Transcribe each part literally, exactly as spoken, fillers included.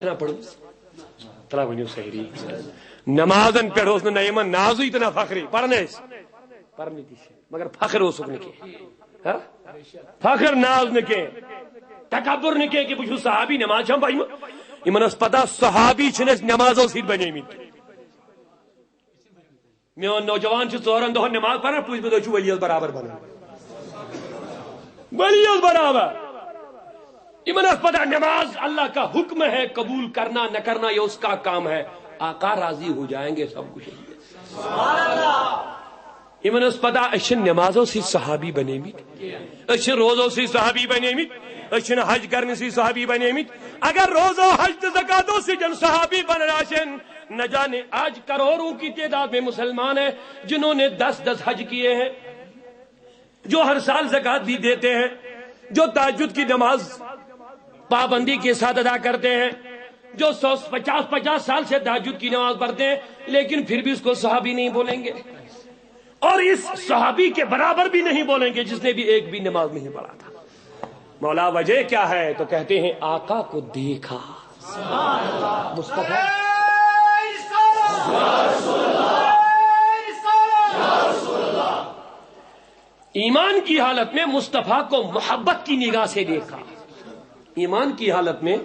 چھنا پٔرمٕژ؟ ترا ؤنِو سٲری۔ نمازن پٮ۪ٹھ اوس نہٕ نہ یِمن نازٕے تہٕ نہ فخرٕے۔ پران ٲسۍ، پرنٕے تہِ چھِ، مگر فخر اوسُکھ نہٕ کینٛہہ۔ ہا؟ فخر ناز نہٕ کینٛہہ، تکبر نہٕ کینٛہہ کہِ بہٕ چھُس صحابی، نماز چھم پجمٕژ۔ یِمن ٲس پتہ صحابی چھِنہٕ أسۍ نمازو سۭتۍ بنیمٕتۍ۔ میون نوجوان چھُ ژورن دۄہن نماز پران، پوٗژمہِ دۄہ چھُ ؤلیَس برابر بنان۔ ؤلیَس برابر۔ یِمن ٲس پتہ نماز اللہ کا حکم ہے، قبول کرنا نہ کرنا یہ اس کا کام ہے، آقا راضی ہو جائیں گے، سب کچھ ہے۔ یِمن ٲس پتہ أسۍ چھِ نمازو سۭتۍ صحابی بنیمٕتۍ، أسۍ چھِ روزو سۭتۍ صحابی بنیمٕتۍ، أسۍ چھِنہٕ حج کرنہٕ سۭتۍ صحابی بنیمٕتۍ۔ اگر روزو، حج تہٕ زکاتو سۭتۍ صحابی بنن آسن، نہ جانے آج کروڑوں کی تعداد میں مسلمان ہیں جنہوں نے دس دس حج کیے ہیں، جو ہر سال زکات بھی دیتے ہیں، جو تہجد کی نماز پابندی کے ساتھ ادا کرتے ہیں، جو سو پچاس پچاس سال سے تہجد کی نماز پڑھتے ہیں، لیکن پھر بھی اس کو صحابی نہیں بولیں گے، اور اس صحابی کے برابر بھی نہیں بولیں گے جس نے بھی ایک بھی نماز نہیں پڑھا تھا۔ مولا، وجہ کیا ہے؟ تو کہتے ہیں، آقا کو دیکھا، مصطفیٰ۔ ایمان کی حالت میں مصطفیٰ کو محبت کی نگاہ سے دیکھا، ایمان کی حالت میں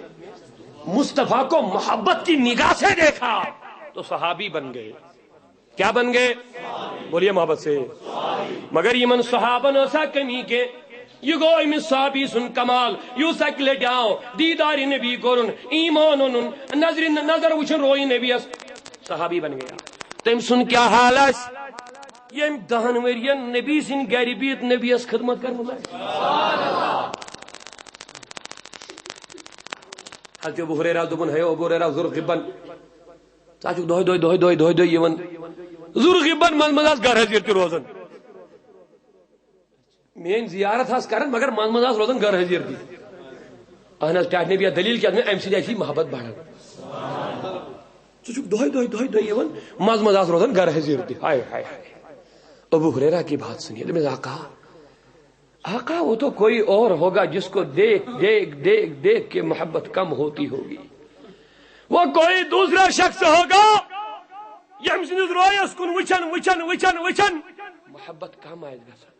مصطفیٰ کو محبت کی نگاہ سے دیکھا تو صحابی بن گئے۔ کیا بن گئے؟ بولیے محبت سے۔ مگر یِمن صحابن ٲسا کمی کینٛہہ؟ یہِ گوٚو أمِس صحابی سُنٛد کمال، یُس اکہِ لٹہِ آو دیٖدارِ نبی کوٚرُن، ایمان اوٚنُن، نظرِ نظر وٕچھُن روی نبیس، صحابی بن گیا۔ تٔمۍ سُنٛد کیا حال آسہِ، ییٚمۍ دہن ؤرین نبی سٕنٛدِ گرِ بِہِتھ نبیس خدمت کٔرمٕژ آسہِ؟ حضرت ابو ہریرہ دوٚپُن، ہے ابو ہریرہ، ذوالغبن، ژٕ چھُکھ دۄہے دۄہے دۄہے دۄہے دۄہے دۄہے یِوان۔ ذوالغبن منٛز منٛز آس گرٕ حٲضِر تہِ روزان۔ میٲنۍ زیارت آس کران، مگر منٛز منٛز آس روزان گرٕ حٲضِر تہِ۔ اہن حظ، ٹاٹھۍ نبی، یتھ دلیل کیٛاہ؟ مےٚ امہِ سۭتۍ آسہِ یہِ محبت بڑان۔ ژٕ چھُکھ دۄہے دۄہے دۄہے دۄہے یِوان، منٛز منٛز آس روزان گرٕ حٲضِر تہِ۔ ہاے ہاے ہاے۔ ابو ہریرہ کی بات سنیے، دوٚپمَس، آقا، آقا، وہ تو کوئی اور ہوگا جس کو دیکھ دیکھ دیکھ دیکھ کے محبت کم ہوتی ہوگی۔ وہ کوئی دوسرا شخص ہوگا، ییٚمہِ سٕنٛدِس رویس کُن وٕچھن وٕچھن وٕچھن وٕچھن محبت کم آسہِ گژھان۔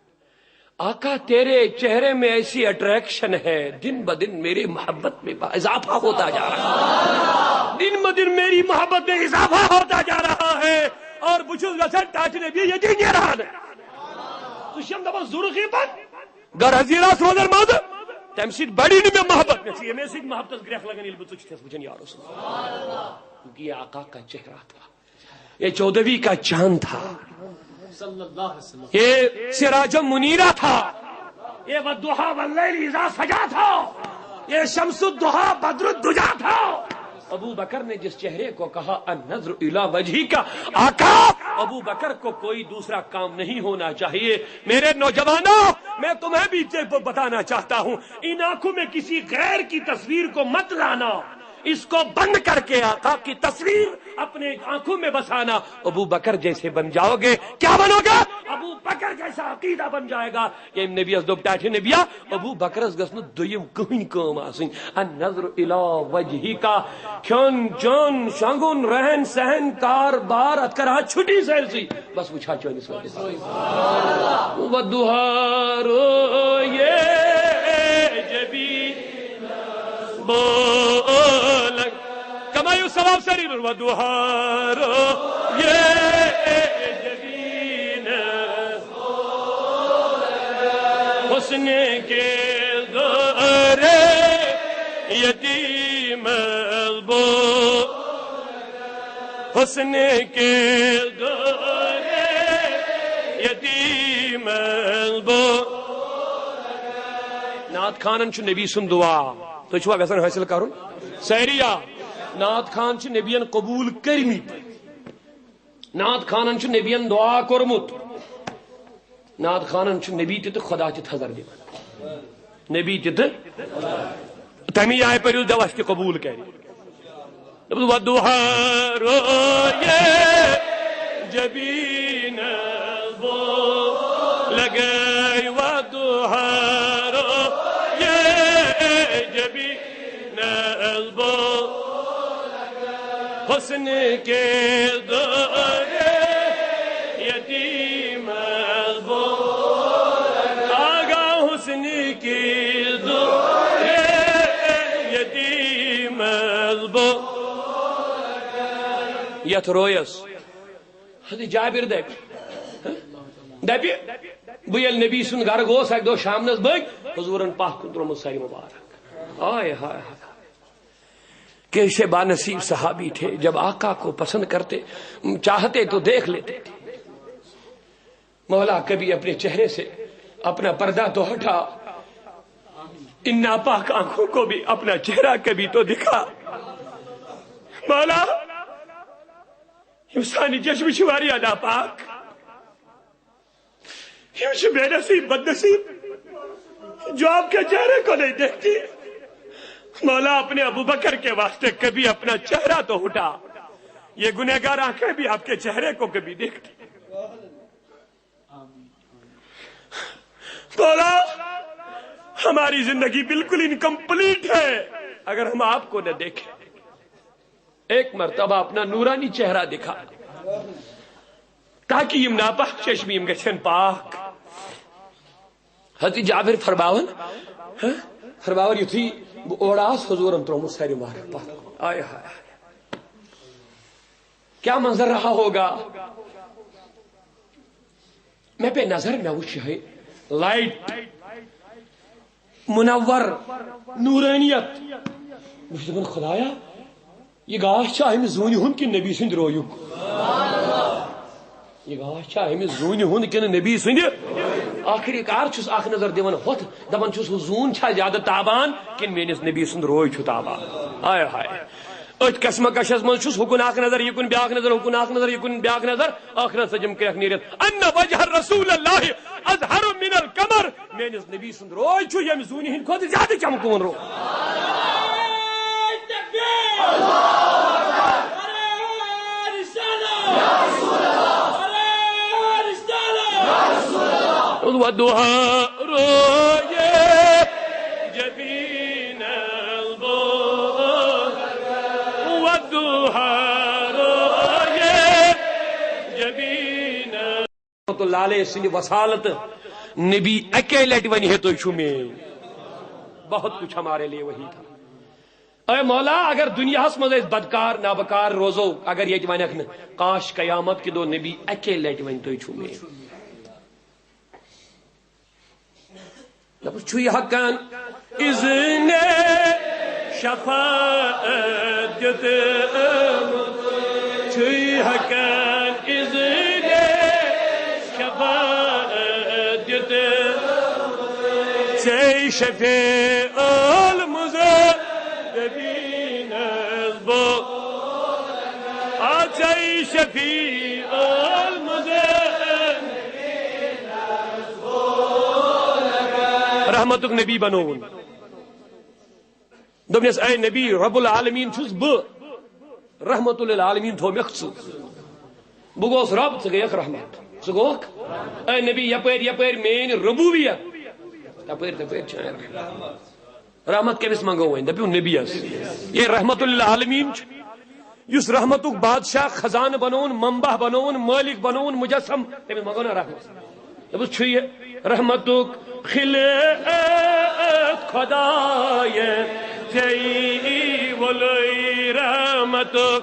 آقا، تیرے چہرے میں ایسی اٹریکشن ہے، دن بدن میری محبت میں اضافہ ہوتا جا رہا ہے، دن بدن میری محبت میں اضافہ ہوتا جا رہا ہے، اور بہٕ چھُس یژھان ٹاٹھۍ نبی ییٚتی نیران۔ ژٕ چھَم دَپان ذوالغبن، گرٕ حٲضِر آس روزان منٛز، تَمہِ سۭتۍ بڑی نہٕ مےٚ محبت، مےٚ چھِ ییٚمے سۭتۍ محبتس گرٛٮ۪کھ لگان ییٚلہِ بہٕ ژٕ چھُتھس وٕچھان، یا رسول اللہ۔ کیونکہ یہ آقا کا چہرہ تھا، یہ چودھویں کا چاند تھا، یہ سراج منیرہ تھا، یہ والضحیٰ واللیل اذا سجیٰ تھا، یہ شمس الضحیٰ بدر الدجیٰ تھا۔ ابو بکر نے جس چہرے کو کہا، النظر الی وجہک، آقا، ابو بکر کو کوئی دوسرا کام نہیں ہونا چاہیے۔ میرے نوجوانوں، میں تمہیں بھی بتانا چاہتا ہوں، ان آنکھوں میں کسی غیر کی تصویر کو مت لانا، اس کو بند کر کے آقا کی تصویر اپنے آنکھوں میں بسانا۔ ابو بکر جیسے بن جاؤ گے۔ کیا بنو گے؟ ابو بکر جیسا عقیدہ بن جائے گا۔ ییٚمۍ نبیَس دوٚپ، ٹاٹھہِ نبیا، ابو بکرس گٔژھ نہٕ دوٚیِم کٕہٕنۍ کٲم آسٕنۍ۔ النظر الی وجہک، کھیوٚن چیوٚن، شۄنٛگُن، رہن سہن، کار بار، اتھ کرہا چھُٹی سٲرسٕے۔ بس وٕچھ ہا چٲنِس رۄبَس۔ والضحیٰ رویے جبین بولگ۔ کمایو ثواب سٲری، والضحیٰ رویے جبین حسن کے گورے یتیم بو، حسن کے گورے یتیم بو۔ نعت خوانن چھُ نبی سُنٛد دُعا۔ تُہۍ چھِوا یژھان حٲصِل کرُن؟ سٲری یا؟ نعت خوان چھِ نبیَن قبوٗل کٔرمٕتۍ۔ نعت خوانن چھُ نبیَن دُعا کوٚرمُت۔ نعت خوانن چھُ نبی تہِ تہٕ خدا تہِ تھزر دِوان۔ نبی تہِ تہٕ تَمی آیہِ پٔرِو، دَپُس تہِ قبوٗل کرِ۔ دوٚپُس، والضحیٰ رویے جبین بولگ، والضحیٰ رویے جبین بولگ۔ حسن کے دورے یتیم از بو، آگاہ حسن کے دورے یتیم از بو۔ یتھ رویس حضرت جابر دپہِ، دپہِ، بہٕ ییٚلہِ نبی سُنٛد گرٕ گوس اکہِ دۄہ شامنس، بٔگۍ حضورن پاہ کُن تروومُت سرِ مبارک۔ آے ہاے ہاے۔ کیسے بانصیب صحابی تھے، جب آقا کو پسند کرتے، چاہتے تو دیکھ لیتے تھے۔ مولا، کبھی اپنے چہرے سے اپنا پردہ تو ہٹا، ان ناپاک آنکھوں کو بھی اپنا چہرہ کبھی تو دکھا۔ مولا، یِم سانہِ چشمہٕ چھِ واریاہ ناپاک۔ یِم چھِ بے نصیب، بد نصیب، جو آپ کے چہرے کو نہیں دیکھتی۔ مولا، اپنے ابو بکر کے واسطے کبھی اپنا چہرہ تو اٹھا، یہ گنہگار آنکھیں بھی آپ کے چہرے کو کبھی دیکھتی۔ مولا، ہماری زندگی بالکل انکمپلیٹ ہے اگر ہم آپ کو نہ دیکھیں۔ ایک مرتبہ اپنا نورانی چہرہ دکھا، تاکہ یِم ناپاک چشمہٕ یِم گژھن پاک۔ حضرت جابر فرماوان، ہاں؟ فرماوان، یُتھُے بہٕ اورٕ آس، حضوٗرن ترٛوومُت سرِ مبارک پتھ کُن۔ آے ہاے ہاے۔ کیا منظر رہا ہوگا؟ مےٚ پے نظر، مےٚ وٕچھ یِہوٚے لایٹ، منور، نورانیت۔ بہٕ چھُس دَپان، خدایا، یہِ گاش چھا أمِس زوٗنہِ ہُنٛد کِنہٕ نبی سٕنٛدِ رویُک؟ یہِ گاش چھا أمِس زوٗنہِ ہُنٛد کِنہٕ نبی سٕنٛدِ؟ آخر کار چھُس اکھ نظر دِوان ہۄتھ، دَپان چھُس، ہُہ زوٗن چھا زیادٕ تابان کِنہٕ میٲنِس نبی سُنٛد روے چھُ تابان؟ ہاے ہاے۔ أتھۍ کشمکشس منٛز چھُس، ہُکُن اکھ نظر، یِکُن بیاکھ نظر، ہُکُن اکھ نظر، یِکُن بیاکھ نظر، ٲخرس سجم کرٛیکھ نیٖرِتھ، ان وجہ رسول اللہ اظہر من القمر، میٲنِس نبی سُنٛد روے چھُ ییٚمہِ زوٗنہِ ہٕنٛدِ کھۄتہٕ زیادٕ چمکوُن روے۔ والضحى روے جبین البو، والضحى روے جبین۔ رحمت اللہ علیہ سٕنٛدِ وصالت نبی اکے لٹہِ ونہِ ہے تُہۍ چھِو میٲنۍ۔ بہت کچھ ہمارے لیے وہی تھا۔ اے مولا، اگر دنیاہس منٛز أسۍ بدکار نابکار روزو، اگر ییٚتہِ ونکھ نہٕ، کاش قیامت کہِ دۄہ نبی اکے لٹہِ ونہِ تُہۍ چھِو میٲنۍ۔ دَپُس، چھُے ہٮ۪کان اذن شفاعت دِتھ؟ چھُے ہٮ۪کان اذن شفاعت دِتھ؟ ژے شفیع المذنبین بو، آ ژے شفیع المذنبین۔ رحمتُک نبی بنووُن۔ دوٚپنس، اے نبی، رب العالمین چھُس بہٕ، رحمت للعالمین تھوٚومکھ ژٕ۔ بہٕ گوس رب، ژٕ گٔیکھ رحمت۔ ژٕ گوکھ، اے نبی، یپٲرۍ یپٲرۍ میٲنۍ ربوبیت، تپٲرۍ تپٲرۍ چھِ رحمت۔ رحمت کٔمِس منٛگو وۄنۍ؟ دٔپِو نبیَس۔ یے رحمت للعالمین چھُ، یُس رحمتُک بادشاہ، خزانہٕ بنووُن، منبع بنووُن، مٲلِک بنووُن، مجسم، تٔمِس منٛگو نا رحمت۔ دَپُس، چھُ یہِ رحمتُک خلعت خدایَن، ژےٚ ووٚلُے رحمتُک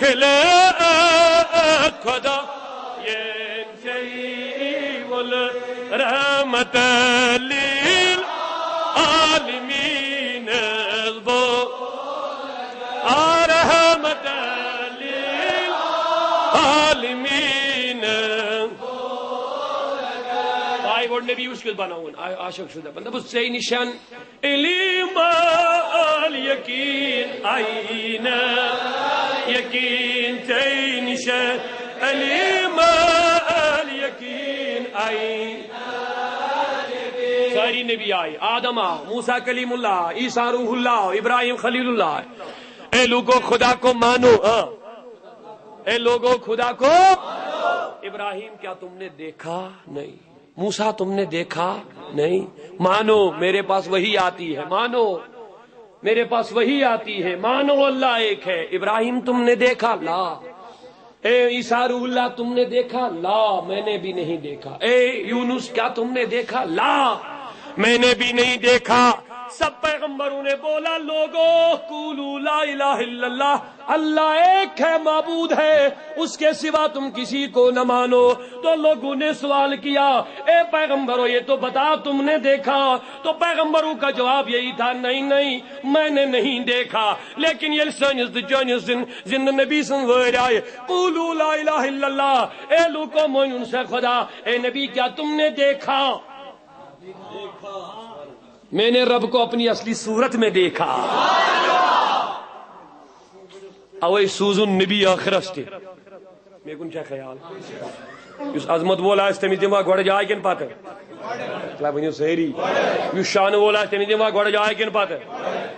خلعت خدایَن، ژےٚ ووٚلُے رحمت للعالمین بو، آ رحمت للعالمین۔ آے گۄڈٕ نبی وٕچھ کیُتھ بناوُن، آے عاشق چھُ دَپان، دَپُس، ژےٚ نِشَن علم الیقین آیینہ، یقین ژےٚ نِشَن علم الیقین آیینہ۔ سٲری نبی آے، آدم آو، موسیٰ کلیم اللہ، عیسیٰ روح اللہ، ابراہیم خلیل اللہ۔ اے لوگو، خدا کو مانو، ہاں۔ اے لوگو، خدا کو۔ ابراہیم، کیا تم نے دیکھا نہیں؟ موسیٰ، تم نے دیکھا نہیں؟ مانو، میرے پاس وحی آتی ہے، مانو۔ میرے پاس وحی آتی ہے، مانو اللہ ایک ہے۔ ابراہیم، تم نے دیکھا؟ لا۔ اے عیسیٰ روح اللہ، تم نے دیکھا؟ لا، میں نے بھی نہیں دیکھا۔ اے یونس، کیا تم نے دیکھا؟ لا، میں نے بھی نہیں دیکھا۔ سب پیغمبروں نے بولا، لوگو، قولوا لا الہ الا اللہ، اللہ ایک ہے، معبود ہے، اس کے سوا تم کسی کو نہ مانو۔ تو لوگوں نے سوال کیا، اے پیغمبرو، یہ تو بتا، تم نے دیکھا؟ تو پیغمبروں کا جواب یہی تھا، نہیں، نہیں، میں نے نہیں دیکھا۔ لیکن ییٚلہِ سٲنِس تہٕ چٲنِس زِن-، زِندٕ نبی سٕنٛز وٲرۍ آیہِ، قولوا لا الہ الا اللہ، اے لوٗکو، مٲنِو سا خدا، اے نبی، کیا تم نے دیکھا؟ میں نے رب کو اپنی اصلی صورت میں دیکھا۔ اوے سوزن نبی آخرس تہِ۔ مےٚ کُن چھا خیال؟ یُس عظمت وول آسہِ، تٔمِس دِمہٕ ہا گۄڈٕ جاے کِنہٕ پتہٕ؟ تۄہہِ ؤنِو سٲری۔ یُس شانہٕ وول آسہِ، تٔمِس دِمہٕ ہا گۄڈٕ جاے کِنہٕ پتہٕ؟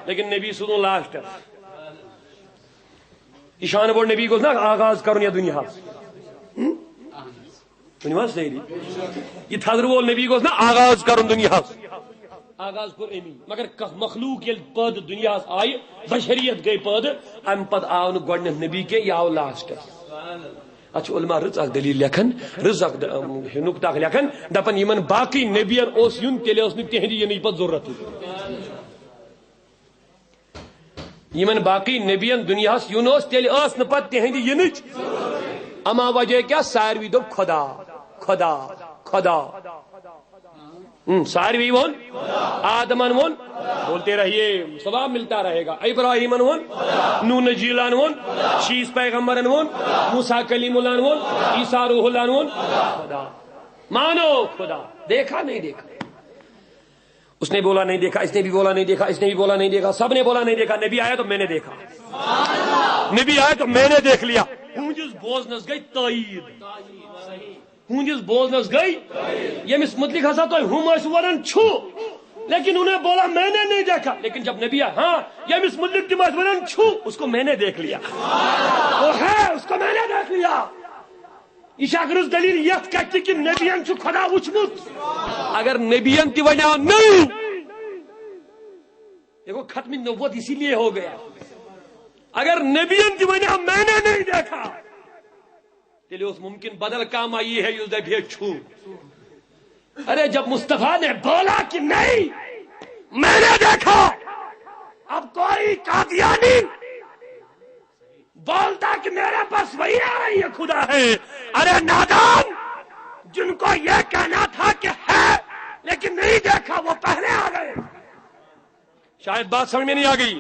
لیکن نبی سوزن لاسٹس۔ یہِ شانہٕ وول نبی گوٚژھ نا آغاز کرُن یتھ دُنیاہس؟ ہم؟ ؤنِو حظ سٲری۔ یہِ تھزرٕ وول نبی گوٚژھ نا آغاز کرُن دُنیاہس؟ آغاز کوٚر أمی۔ مگر کانٛہہ مخلوق ییٚلہِ پٲدٕ دُنیاہس آیہِ، بشریت گٔے پٲدٕ، امہِ پتہٕ آو نہٕ گۄڈٕنیتھ نبی کینٛہہ، یہِ آو لاسٹس۔ اتھ چھِ علماء رٕژ اکھ دٔلیٖل لیکھان، رٕژ اکھ د-، نُقطہٕ اکھ لیکھان، دپان، یِمن باقٕے نبین اوس یُن، تیٚلہِ ٲس نہٕ تِہنٛدِ یِنٕچ پتہٕ ضروٗرتٕے۔ یِمن باقٕے نبین دُنیاہس یُن اوس، تیٚلہِ ٲس نہٕ پتہٕ تِہنٛدِ یِنٕچ۔ اما وجہ کیٛاہ؟ ساروی دوٚپ، خدا، خدا، خدا۔ ہم، ساروی ووٚن، آدمن ووٚن، بولتے رہیے، ثواب ملتا رہے گا۔ ابراہیمن ووٚن، نوح نجیلن ووٚن، شیٖس پیغمبرن ووٚن، موسیٰ کلیم اللہن ووٚن، عیسیٰ روح اللہن ووٚن، خدا۔ مانو خدا، دیکھا نہیں دیکھا؟ اس نے بولا نہیں دیکھا، اس نے بھی بولا نہیں دیکھا، اس نے بھی بولا نہیں دیکھا، سب نے بولا نہیں دیکھا۔ نبی آیا تو میں نے دیکھا، نبی آیا تو میں نے دیکھ لیا۔ تُہنٛدِس بوزنس گٔے تٲییٖد۔ تُہنٛدِس بوزنس گٔے، ییٚمِس مُتعلِق ہسا تۄہہِ ہُم ٲسِو ونان چھُ، لیکن انہوں نے بولا میں نے نہیں دیکھا۔ لیکن جب نبی آیا، ہاں، ییٚمِس مُتعلِق تِم ٲسۍ ونان چھُ، اس کو میں نے دیکھ لیا۔ وہ ہے، اس کو میں نے دیکھ لیا۔ یہِ چھِ اکھ رٕژ دٔلیٖل یتھ کتھِ تہِ کہِ نبین چھُ خدا وُچھمُت۔ اگر نبین تہِ ونیو نہیں، دیکھو، ختم نبوت اسی لیے ہو گیا۔ اگر نبین تہِ ونیو میں نے نہیں دیکھا، تیٚلہِ اوس ممکن بدل کانٛہہ ما یی ہے یُس دپہِ ہے چھُ۔ ارے، جب مصطفیٰ نے بولا کہ نہیں، میں نے دیکھا، اب کوئی قادیانی بولتا کہ میرے پاس وہی آ رہی ہے، خدا ہے۔ ارے نادان، جن کو یہ کہنا تھا کہ ہے لیکن نہیں دیکھا، وہ پہلے آ گئے۔ شاید بات سمجھ میں نہیں آ گئی۔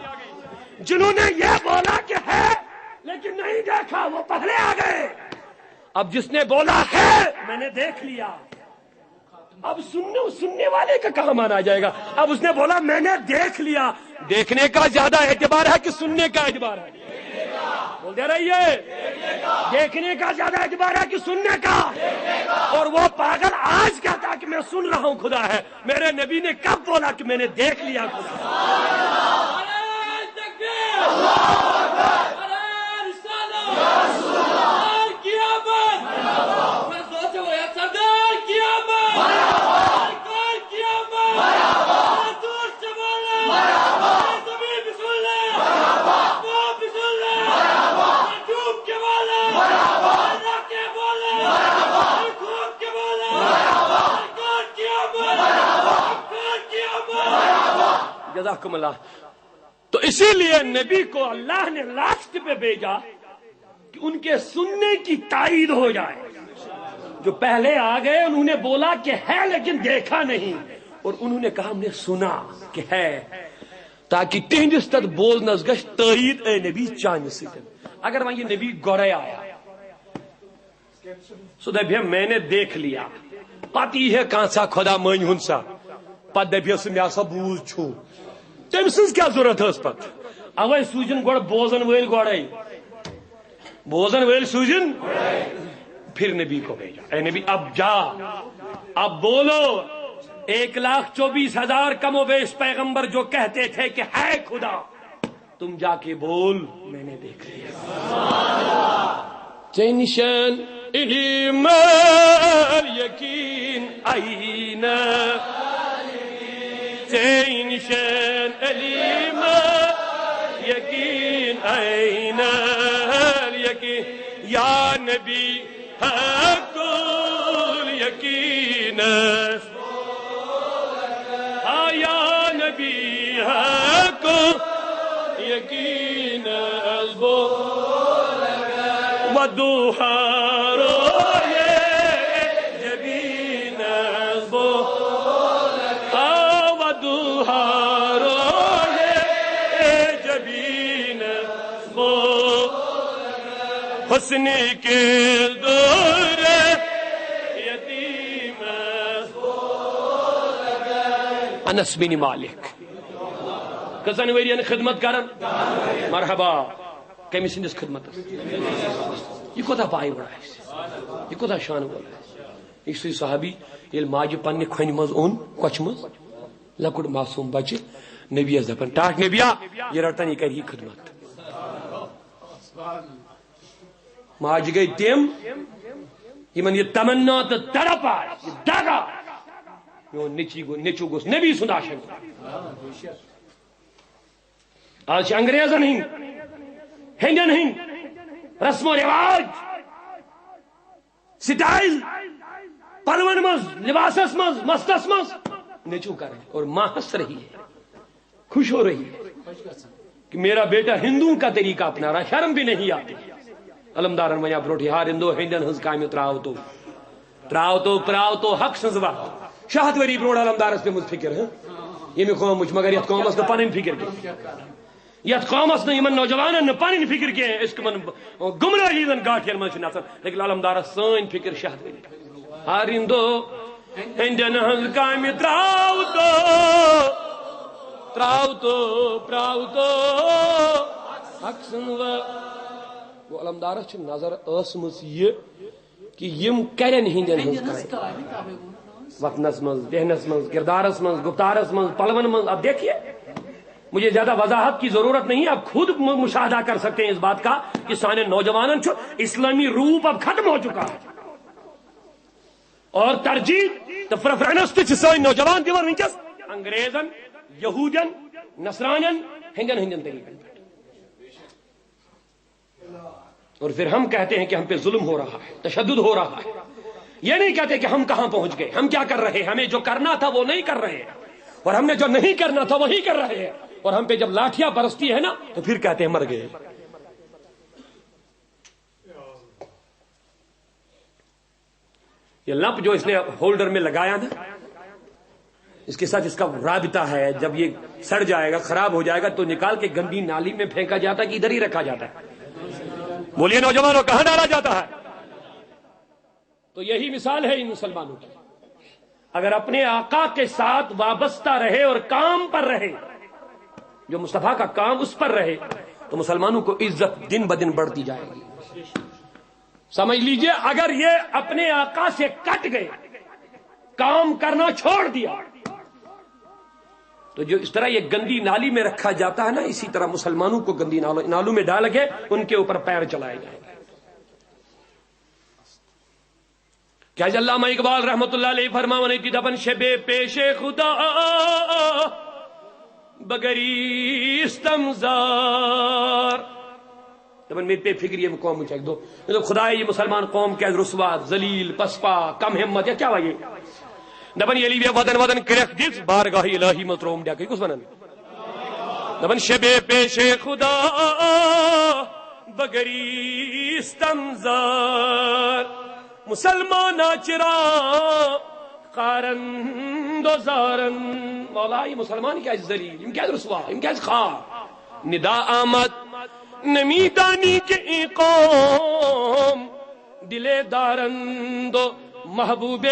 جنہوں نے یہ بولا کہ ہے لیکن نہیں دیکھا، وہ پہلے آ گئے۔ اب جس نے بولا ہے، میں نے دیکھ لیا۔ اب سننے سننے والے کا کہاں مانا جائے گا؟ اب اس نے بولا میں نے دیکھ لیا۔ دیکھنے کا زیادہ اعتبار ہے کہ سننے کا اعتبار ہے؟ بولتے رہیے، دیکھنے کا زیادہ اعتبار ہے کہ سننے کا؟ اور وہ پاگل آج کہتا کہ میں سن رہا ہوں خدا ہے۔ میرے نبی نے کب بولا کہ میں نے دیکھ لیا خدا؟ نعرہ تکبیر! نعرہ رسالت! سردار قیامت! سردار قیامت! سردار قیامت! زمین بسم اللہ! بسم اللہ! جذاکم اللہ۔ تو اسی لیے نبی کو اللہ نے لاسٹ پہ بھیجا کہ ان کے سننے کی تائید ہو جائے۔ جو پہلے آ گئے، انہوں نے بولا کہ ہے لیکن دیکھا نہیں، اور انہوں نے کہا ہم نے سنا کہ ہے، تاکہ تہندس تتھ بوزنس گژھِ تائید، اے نبی، چانہِ سۭتۍ۔ اگر وۄنۍ یہِ نبی گۄڈے آیا، سُہ دَپہِ ہے میں نے دیکھ لیا۔ پتہٕ یی ہے کانٛہہ سا خدا مٲنۍ ہُنٛد سا، پتہٕ دَپہِ ہے سُہ مےٚ ہسا بوٗز چھُ۔ تٔمۍ سٕنٛز کیٛاہ ضروٗرت ٲس پتہٕ؟ اوے سوٗزِن گۄڈٕ بوزن وٲلۍ گۄڈے۔ بوزن وٲلۍ سوٗزِن۔ پھر نبی کو بھیجا، اے نبی اب جا، اب بولو۔ ایک لاکھ چوبیس ہزار کم و بیش پیغمبر جو کہتے تھے کہ ہے خدا، تم جا کے بول، میں نے دیکھ لیا۔ ژےٚ نِشن علم یقین آیی نہ، ژےٚ نِشن علم عین الیقین، یا نبی حق الیقین، ہا یا نبی حق یقین البو، و دوحا روی جبین البو، ہا و دوحا روی جبین البو، حسن کے دور یتیم۔ انس بن مالک کٔژن ؤرین خدمت کران؟ مرحبا۔ کٔمۍ سٕنٛدِس خدمتس؟ یہِ کوتاہ پایہِ وول آسہِ، یہِ کوتاہ شانہٕ وول آسہِ۔ یہِ چھُ سُے صحابی، ییٚلہِ ماجہِ پننہِ کھۄنہِ منٛز اوٚن، کۄچھِ منٛز، لۄکُٹ معصوم بچہِ، نبیَس دپان، "ٹاٹھ نبیا، یہِ رٹن، یہِ کرِ یہِ خدمت۔" ماجہِ گٔے تِم، یِمن یہِ تمنا تہٕ تڑپ آسہِ، یہِ دگ آسہِ، میون نیٚچی گوٚو، نیٚچو گوٚژھ نبی سُنٛد عاشق۔ آز چھِ انگریزن ہٕنٛدۍ، ہیٚنٛدٮ۪ن ہٕنٛدۍ رسم و رواج، سٹائل، پلون منٛز، لباسس منٛز، مستس منٛز نیٚچو کرٕنۍ اور ماں ہنس رہی ہے، خوش ہو رہی ہے کہ میرا بیٹا ہندوؤں کا طریقہ اپنا رہا، شرم بھی نہیں آتی۔ علمدارن ونیا برونٹھٕے، ہا رندو، ہیٚنٛدٮ۪ن ہٕنٛز کامہِ تراو تو، تراو تو، پراو تو حق سٕنٛز وتھ۔ شاہ ہتھ ؤری برونٹھ علمدارس پیمٕژ فکر، ہاں؟ ییٚمہِ قوم وٕچھ، مگر یتھ قومس نہٕ پنٕنۍ فکر کینٛہہ۔ یتھ قومس نہٕ، یِمن نوجوانن نہٕ پنٕنۍ فکر کینٛہہ، أسۍ کٕمن گمراہی ہن گاٹھین منٛز چھِ نژان، لیکن علمدارس سٲنۍ فکر شاہ ہتھ ؤری۔ ہا رندو، ہیٚنٛدٮ۪ن ہٕنٛز کامہِ تراو تو، تراو تو، پراو تو حق سٕنٛز وتھ۔ گوٚو، علمدارس چھِ نظر ٲسمٕژ یہِ کہ یِم کرن ہیٚنٛدٮ۪ن ہٕنٛز کامہِ۔ وتھنس منٛز، بیہنس منٛز، کردارس منٛز، گفتارس منٛز، پلون منٛز۔ اب دیکھیے، مجھے زیادہ وضاحت کی ضرورت نہیں ہے، آپ خود م-، مشاہدہ کر سکتے ہیں اس بات کا کہ سانٮ۪ن نوجوانن چھُ اسلامی روپ اب ختم ہو چکا ہے۔ اور ترجیح تہٕ پریفرنس تہِ چھِ سٲنۍ نوجوان دِوان وٕنکیٚس انگریزن، یہودین، نصرانین، ہیٚنٛدٮ۪ن ہٕنٛدٮ۪ن طریقن پٮ۪ٹھ۔ اور پھر ہم کہتے ہیں کہ ہم پہ ظلم ہو رہا ہے، تشدد ہو رہا ہے۔ یہ نہیں کہتے کہ ہم کہاں پہنچ گئے، ہم کیا کر رہے ہیں، ہمیں جو کرنا تھا وہ نہیں کر رہے ہیں، اور ہم نے جو نہیں کرنا تھا وہی کر رہے ہیں، اور ہم پہ جب لاٹھیاں برستی ہے نا تو پھر کہتے ہیں مر گئے۔ یہ لمپ جو اس نے ہولڈر میں لگایا نا، اس کے ساتھ اس کا رابطہ ہے، جب یہ سڑ جائے گا، خراب ہو جائے گا تو نکال کے گندی نالی میں پھینکا جاتا ہے کہ ادھر ہی رکھا جاتا ہے؟ بولیے نوجوانوں، کہاں ڈالا جاتا ہے؟ تو یہی مثال ہے ان مسلمانوں کی۔ اگر اپنے آقا کے ساتھ وابستہ رہے اور کام پر رہے، جو مصطفیٰ کا کام اس پر رہے، تو مسلمانوں کو عزت دن بدن بڑھتی جائے گی۔ سمجھ لیجئے، اگر یہ اپنے آقا سے کٹ گئے، کام کرنا چھوڑ دیا، تو جو اس طرح یہ گندی نالی میں رکھا جاتا ہے نا، اسی طرح مسلمانوں کو گندی نالوں، نالوں میں ڈال کے ان کے اوپر پیر چلائے جائیں۔ کیازِ علامہ اقبال رحمت اللہ علیہ فرماوان ٲتی دپان، "شبِ پیشِ خدا بگریستم زار۔" دپان، مےٚ پے فکر ییٚمہِ قومٕچ اکہِ دۄہ۔ مےٚ دوٚپ، خدایا، یہِ مسلمان قوم کیازِ رسوا، ذلیل، پسپا، کم ہمت، یا کیاہ وجہ؟ دپان، ییٚلہِ مےٚ ودن ودن کرٛٮ۪کھ دِژ، بارگاہ الہی منٛز ترٛووُم ڈٮ۪کہٕ۔ یہِ کُس ونان؟ دپان، "شبِ پیشِ خدا بگریستم زار۔" مسلمانا چرا خارند و زارن۔ مولا، یہِ مسلمان کیازِ ذلیل، یِم کیازِ رسوا، یِم کیازِ خار؟ ندا آمد نمیدانی کہ این قوم دل دارند و محبوب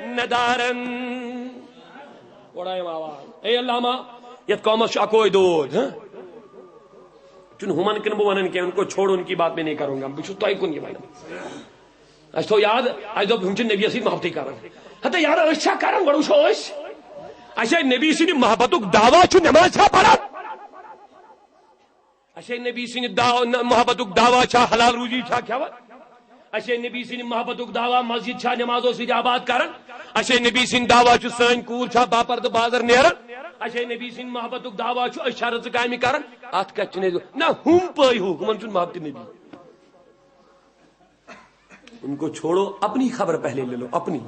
ندارند۔ گۄڈٕ آیَم آواز، اے علامہ، یتھ قومس چھُ اکوے دود، ہہ؟ چھُنہٕ ہُمن کِنہٕ بہٕ ونان کینٛہہ، ان کو چھوڑو، ان کی بات میں نہیں کروں گا، بہٕ چھُس تۄہہِ کُن یہِ ونان۔ اَسہِ تھوٚو یاد، اَسہِ دوٚپ، ہُم چھِ نبیَس سۭتۍ محبتٕے کران۔ ہتا یارٕ، أسۍ چھا کران؟ گۄڈٕ وٕچھو أسۍ۔ اَسہِ نبی سٕنٛدِ محبتُک دعویٰ چھُ، نماز چھا پران؟ اَسہِ نبی سٕنٛدِ دعو-، نہ، محبتُک دعویٰ چھا، حلال روزی چھا کھٮ۪وان؟ اَسہِ نبی سٕنٛدِ محبتُک دعویٰ، مسجد چھا نمازو سۭتۍ آباد کران؟ اَسہِ نبی سٕنٛدِ دعویٰ چھُ، سٲنۍ کوٗر چھا باپردٕ بازر نیران؟ اچھا، نبی سٕنٛدِ محبتُک دعویٰ چھُ، أسۍ چھا رٕژٕ کامہِ کران؟ اتھ کتھ چھُنہٕ اَسہِ، نہ ہُم پٲے ہُہ، ہُمن چھُنہٕ محبت نبی۔ ان کو چھوڑو، اپنی خبر پہلے لے لو، اپنی۔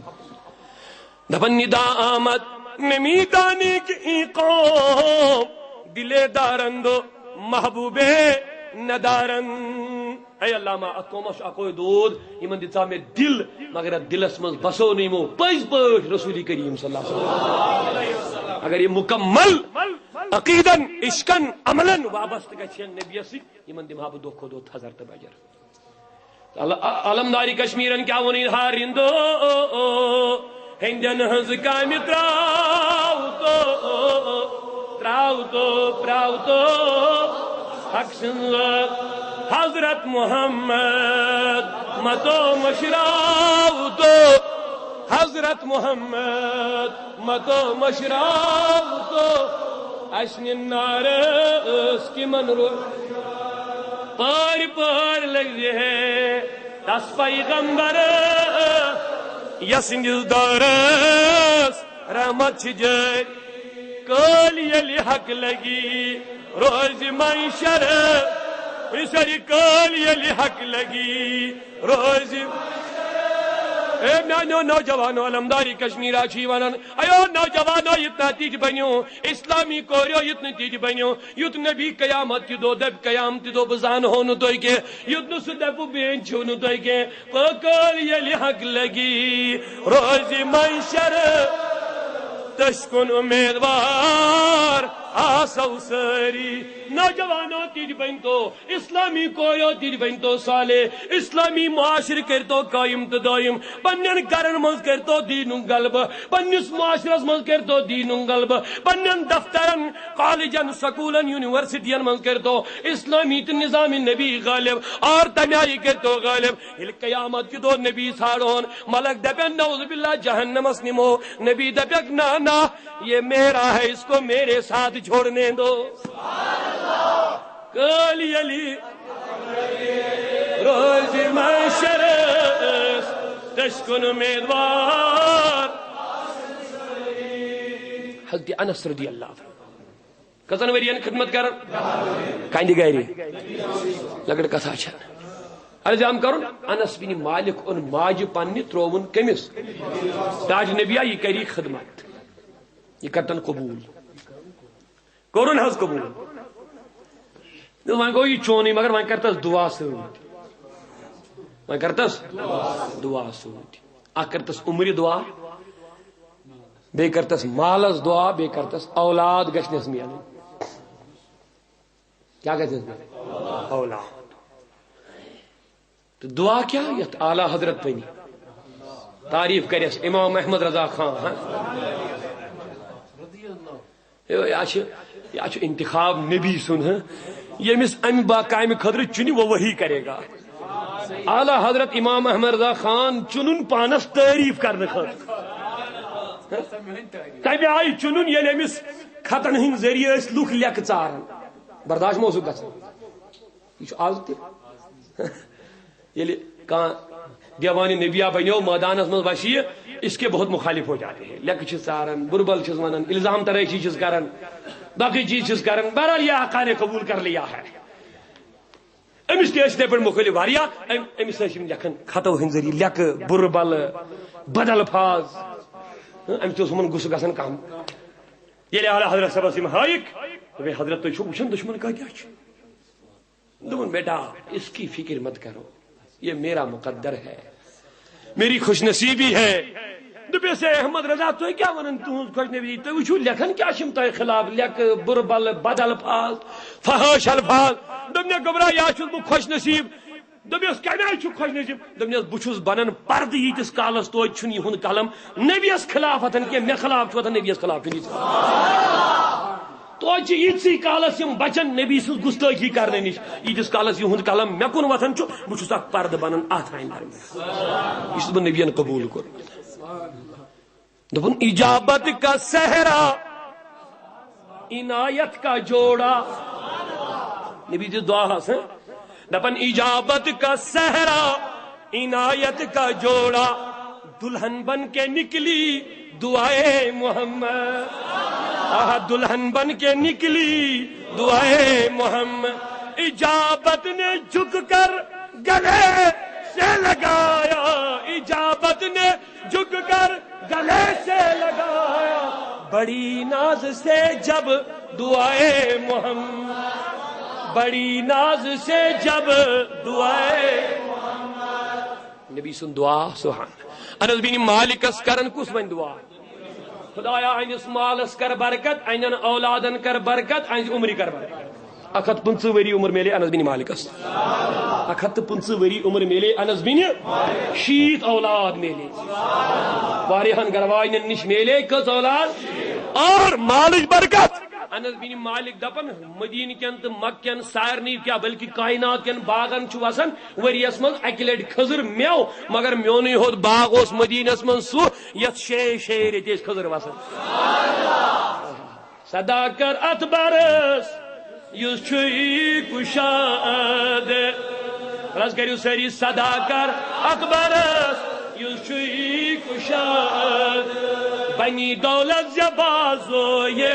دپن ندا آمد نمیدانی کی ای قوم، دلے دارند و محبوبے ندارند۔ اے اللہ، ما اتھ قومس چھُ اکوے دود، یِمن دِژاو مےٚ دِل، مگر اتھ دِلس منٛز بسو نہٕ یِمو پٔزۍ پٲٹھۍ رسول کریم صلی اللہ علیہ وسلم۔ اگر یہِ مکمل عقیدن، عشقن، عملن وابستہٕ گژھِ ہن نبیس سۭتۍ، یِمن دِمہٕ ہا بہٕ دۄہ کھۄتہٕ دۄہ تھزر تہٕ بجر۔ ال-، علمداری کشمیرن کیا ونی ہا رندو، ہندن ہنز کامہِ تراو تو، تراو تو، پراو تو، حق سنز حضرت محمد متو مشراو تو، حضرت محمد متو مشراو تو، اسنہِ نارس کِمن رو پٲرۍ پٲرۍ لٔگۍ ہے تس پیغمبر، یسٕنٛدِس دارس رحمت چھِ جٲرۍ۔ کٲلۍ ییٚلہِ حق لگی روزِ محشر، یہِ سٲری کٲلۍ ییٚلہِ حق لگی روزِ۔ اے میانیو نوجوانو، علمداری کشمیرا چھی ونان، ایو نوجوانو، یہِ نتیجہ بنیو، اسلامی کوریو یہِ نتیجہ بنیو، یُتھ نبی قیامت تہِ دۄہ دپہِ، قیامت تہِ دۄہ بہٕ زانہو نہٕ تُہۍ کینٛہہ، یُتھ نہٕ سُہ دپہِ بہٕ چھُو نہٕ تُہۍ کینٛہہ۔ پکٲلۍ ییٚلہِ حق لگی روزِ محشر، تٔسۍ کُن امیدوار آسو سٲری۔ نوجوانو تہِ بنۍ تو، اسلامی کوریو تہِ بنۍ تو صالح، اسلامی معاشرٕ کٔرۍ تو قٲیِم تہٕ دٲیِم، پننٮ۪ن گرن منٛز کٔرۍ تو دیٖنُک غلبہٕ، پننِس معاشرس منٛز کٔرۍ تو دیٖنُک غلبہٕ، پننٮ۪ن دفترن، کالجن، سکولن، یونیورسٹین منٛز کٔرۍ تو اسلامی تہٕ نظام نبی غالب، اور تمہِ آیہِ کٔرۍ تو غالب۔ ییٚلہِ قیامت کہِ دۄہ نبی ژھانڈون، ملک دپن، نعوذ باللہ، جہنمس نِمو۔ نبی دپکھ، نہ، نہ، یہ میرا ہے، اس کو میرے ساتھ چھوڑنے دو۔ کٲلۍ ییٚلہِ روزِ محشرس، تٔسۍ کُن امیدوار۔ حضرت انس رضی اللہ عنہ کٔژن ؤرین خدمت کران؟ کندِ گرِ۔ لۄکٕٹ کتھا چھےٚ۔ عرض عام کرُن، انس بن مالک اوٚن ماجہِ پننہِ، ترٛووُن کٔمِس؟ تاج نبیا، یہِ کری خدمت، یہِ کرتن قبول۔ کوٚرُن حظ قبول۔ تہٕ وۄنۍ گوٚو یہِ چونُے، مگر وۄنۍ کر تس دعا سۭتۍ۔ وۄنۍ کر تس دعا سۭتۍ۔ اکھ کر تس عمرِ دعا، بیٚیہِ کر تس مالس دعا، بیٚیہِ کر تس اولاد گژھنس میلٕنۍ۔ کیٛاہ گژھِ اَسہِ؟ اولاد۔ تہٕ دعا کیٛاہ؟ یَتھ اعلیٰ حضرت پنی تعریف کرٮ۪س، امام احمد رضا خان، ہاں؟ ہے، یہِ چھُ، یہِ چھُ انتخاب نبی سُنٛد، ہاں؟ ییٚمِس اَمہِ با-، کامہِ خٲطرٕ چُنہِ، وہ وہی کرے گا۔ اعلیٰ حضرت امام احمد رضا خان چُنُن پانس تعریف کرنہٕ خٲطرٕ۔ تَمہِ آیہِ چُنُن، ییٚلہِ أمِس خطن ہٕنٛدۍ ذٔریعہٕ ٲسۍ لُکھ لیٚکہٕ ژاران۔ برداشت ما اوسُکھ گژھان؟ یہِ چھُ آز تہِ۔ ییٚلہِ کانٛہہ دیوانِ نبیا بنیو، مٲدانس منٛز وسی، اس کے بہت مخالف ہو جاتے ہیں۔ لیٚکہٕ چھِس ژاران، بُربل چھِس ونان، الزام ترٲشی چھِس کران، باقٕے چیٖز چھِس کران۔ بہرحال، یہ آقا نے قبول کر لیا ہے۔ أمِس تہِ ٲسۍ یِتھَے پٲٹھۍ مُخٲلِف واریاہ۔ أمۍ، أمِس ٲسۍ یِم لیکھان خطو ہٕنٛدۍ ذٔریعہٕ لیٚکہٕ، بُرٕ بلہٕ، بد الفاظ۔ ہاں، أمِس تہِ اوس یِمن غصہٕ گژھان کم۔ ییٚلہِ اعلیٰ حضرت صٲبس یِم ہٲیِکھ، دوٚپُن، "حضرت، تُہۍ چھِو وٕچھان دُشمن کۭتیٛاہ چھِ؟" دوٚپُن، "بیٹا، اس کی فکر مت کرو، یہ میرا مقدر ہے، میری خوش نصیبی ہے۔" دوٚپمَس، "اے احمد رضا، تُہۍ کیٛاہ وَنان تُہٕنٛز خوش نصیٖبی؟ تُہۍ وٕچھِو، لیکھان کیٛاہ چھِ یِم تۄہہِ خلاف، لیکہٕ، بُرٕ بلہٕ، بد الفاظ، فحٲش الفاظ۔" دوٚپنَکھ، "گوٚبرا، یا چھُس بہٕ خوش نصیٖب؟" دوٚپمَس، "کَمہِ آیہِ چھُ خوش نصیٖب؟" دوٚپنَس، "بہٕ چھُس بَنان پردٕ ییٖتِس کالَس توتہِ چھُنہٕ یِہُنٛد قلم نبیَس خلاف وۄتھان کینٛہہ، مےٚ خلاف چھُ وۄتھان نبیَس خلاف، چھُنہٕ ییٖتِس کالَس۔" توتہِ چھِ ییٖتسٕے کالس یِم بچن نبی سٕنٛز گُستٲخی کرنہٕ نِش، ییٖتِس کالس یِہُنٛد قلم مےٚ کُن وۄتھان چھُ، بہٕ چھُس اکھ پردٕ بنان اتھ ہاین درمیان۔ یہِ چھُس بہٕ نبین قبول کوٚرمُت۔ دوٚپُن، اجابت کا صحرا، عنایت کا جوڑا۔ نبی دِژ دعاہس، ہاں؟ دپان، اجابت کا صحرا، عنایت کا جوڑا، دلہن بن کے نکلی دعائے محمد۔ آہ، دلہن بن کے نکلی دعائے محمد، اجابت نے جھک کر گلے سے لگایا، اجابت نے جھک کر گلے سے لگایا، بڑی ناز سے جب دعائے محمد، بڑی ناز سے جب دعائے محمد۔ نبی سن دعا، سبحان۔ انس بن مالکس کرن کس ون دعا؟ خدایا، انس مالس کر برکت، انن اولادن کر برکت، انس عمری کر برکت۔ اکھ ہتھ پٕنٛژٕہ ؤری عمر میلے انس بن مالکس۔ اکھ ہتھ تہٕ پٕنٛژٕہ ؤری عمر میلے انس بن، شیٖتھ اولاد میلے۔ واریاہن گرواجنن نش میلے کٔژ اولاد؟ اور مالٕچ برکت۔ انس بن مالک دپان، مدینہ کٮ۪ن تہٕ مکہ کٮ۪ن سارنٕے کیٛاہ بلکہ کائنات کٮ۪ن باغن چھُ وسان ؤریس منٛز اکہِ لٹہِ کھٔزٕر مٮ۪و، مگر میونُے ہوت باغ اوس مدینس منٛز سُہ یتھ شے شے رٮ۪تۍ ٲسۍ کھٔزٕر وسان۔ صدا کر اکبرس، یُس چھُے کُشاد۔ رز کٔرِو سٲری، صدا کر اکبرس، یُس چھُے کُشاد۔ بنی دولت زبازو یہ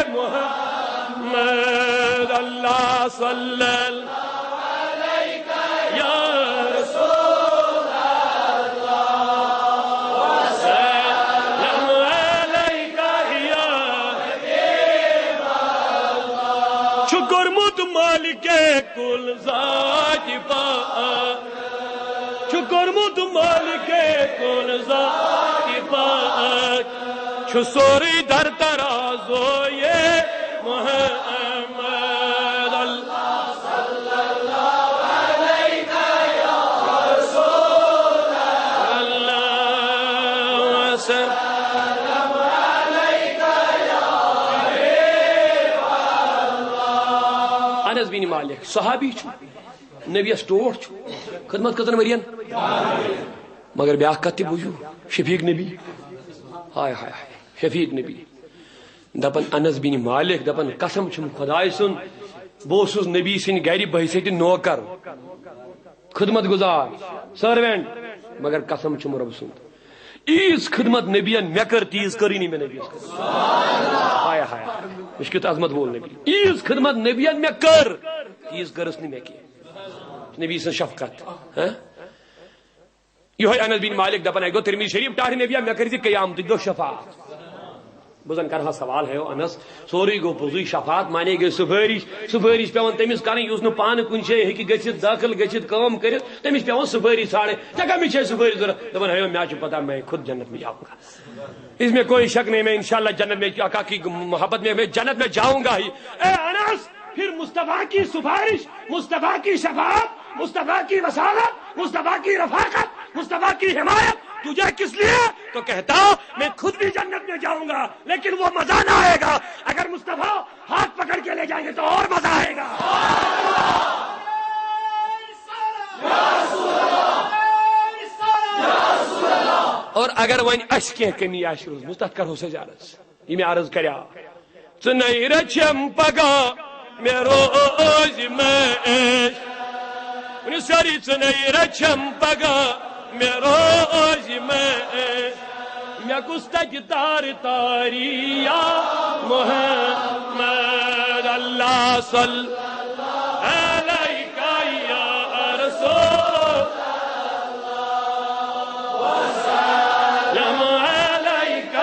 محمد، اللہ صلی اللہ یا رسول اللہ، سلام علیک یا حبیب اللہ۔ چھُ کوٚرمُت مالک کل ذات پاک، چھُ کوٚرمُت مالک کل ذات پاک، چھُ سورُے در ترازو یہ محمد۔ اللہ صلی اللہ علیک یا رسول اللہ، سلام علیک یا حبیب اللہ۔ انس بن مالک صحابی چھُ، نبیس ٹوٹھ چھُ، خدمت کٔژن ؤرین؟ مگر بیاکھ کتھ تہِ بوٗزِو، شفیق نبی، ہاے ہاے ہاے، شفیق نبی۔ دپان انس بن مالک، دپان قسم چھُم خداے سُنٛد، بہٕ اوسُس نبی سٕنٛدِ گرِ بحیثیت نوکر، خدمت گزار، سرونٹ، مگر قسم چھُم رۄب سُنٛد، ییٖژ خدمت نبین مےٚ کٔر، تیٖژ کٔرٕے نہٕ مےٚ نبیس کٔر۔ ہاے ہاے، وٕچھ کیُتھ عظمت وول نبی، ییٖژ خدمت نبین مےٚ کٔر، تیٖژ کٔرٕس نہٕ مےٚ کینٛہہ۔ نبی سٕنٛز شفقت، ہاں؟ یِہوٚے انس بن مالک دپان، اَسہِ گوٚو ترمذی شریف ٹاٹھہِ، نبیا، مےٚ کٔرۍ زِ قیامتٕکۍ دۄہ شفاعت۔ بہٕ زن کرٕ ہا سوال، ہے او انس، سورُے گوٚو پوٚزُے، شفاعت مانے گٔے سُفٲرِش، سُفٲرِش پٮ۪وان تٔمِس کرٕنۍ یُس نہٕ پانہٕ کُنہِ جایہِ ہیٚکہِ گٔژھِتھ، دٲخل گٔژھِتھ، کٲم کٔرِتھ، تٔمِس پٮ۪وان سُفٲرِش ژھانڈٕنۍ۔ ژےٚ کٔمِس چھے سُفٲرِش ضوٚرتھ؟ دپان، ہے او، مےٚ چھُ پتہ، میں خود جنت میں جاؤں گا۔ اس میں کوئی شک نہیں، میں انشاءاللہ جنت میں، آقا کی محبت میں میں جنت میں جاؤں گا ہی۔ اے انس، پھر مصطفیٰ کی سفارش، مصطفیٰ کی شفاعت، مصطفیٰ کی وصالت، مصطفیٰ کی رفاقت، مصطفیٰ کی حمایت تجھے کس لیے؟ تو کہتا، میں خود بھی جنت میں جاؤں گا، لیکن وہ مزہ نہ آئے گا۔ اگر مصطفیٰ ہاتھ پکڑ کے لے جائیں گے تو اور مزہ آئے گا۔ اور اگر وۄنۍ اَسہِ کینٛہہ کٔمی آسہِ روٗزمٕژ، تَتھ کَرہوس أسۍ عرض۔ یہِ مےٚ عرض کریٛاو۔ ژٕ نَے رَچھَم پگاہ مےٚ روزِ مےٚ عیش۔ ؤنِو سٲری، ژٕ نَے رَچھَم پگاہ مےٚ روزِ مےٚ عیش۔ مےٚ کُس تَگہِ تار تاری یا محمد، اللہ صلی علیک یا رسول، سلام علیک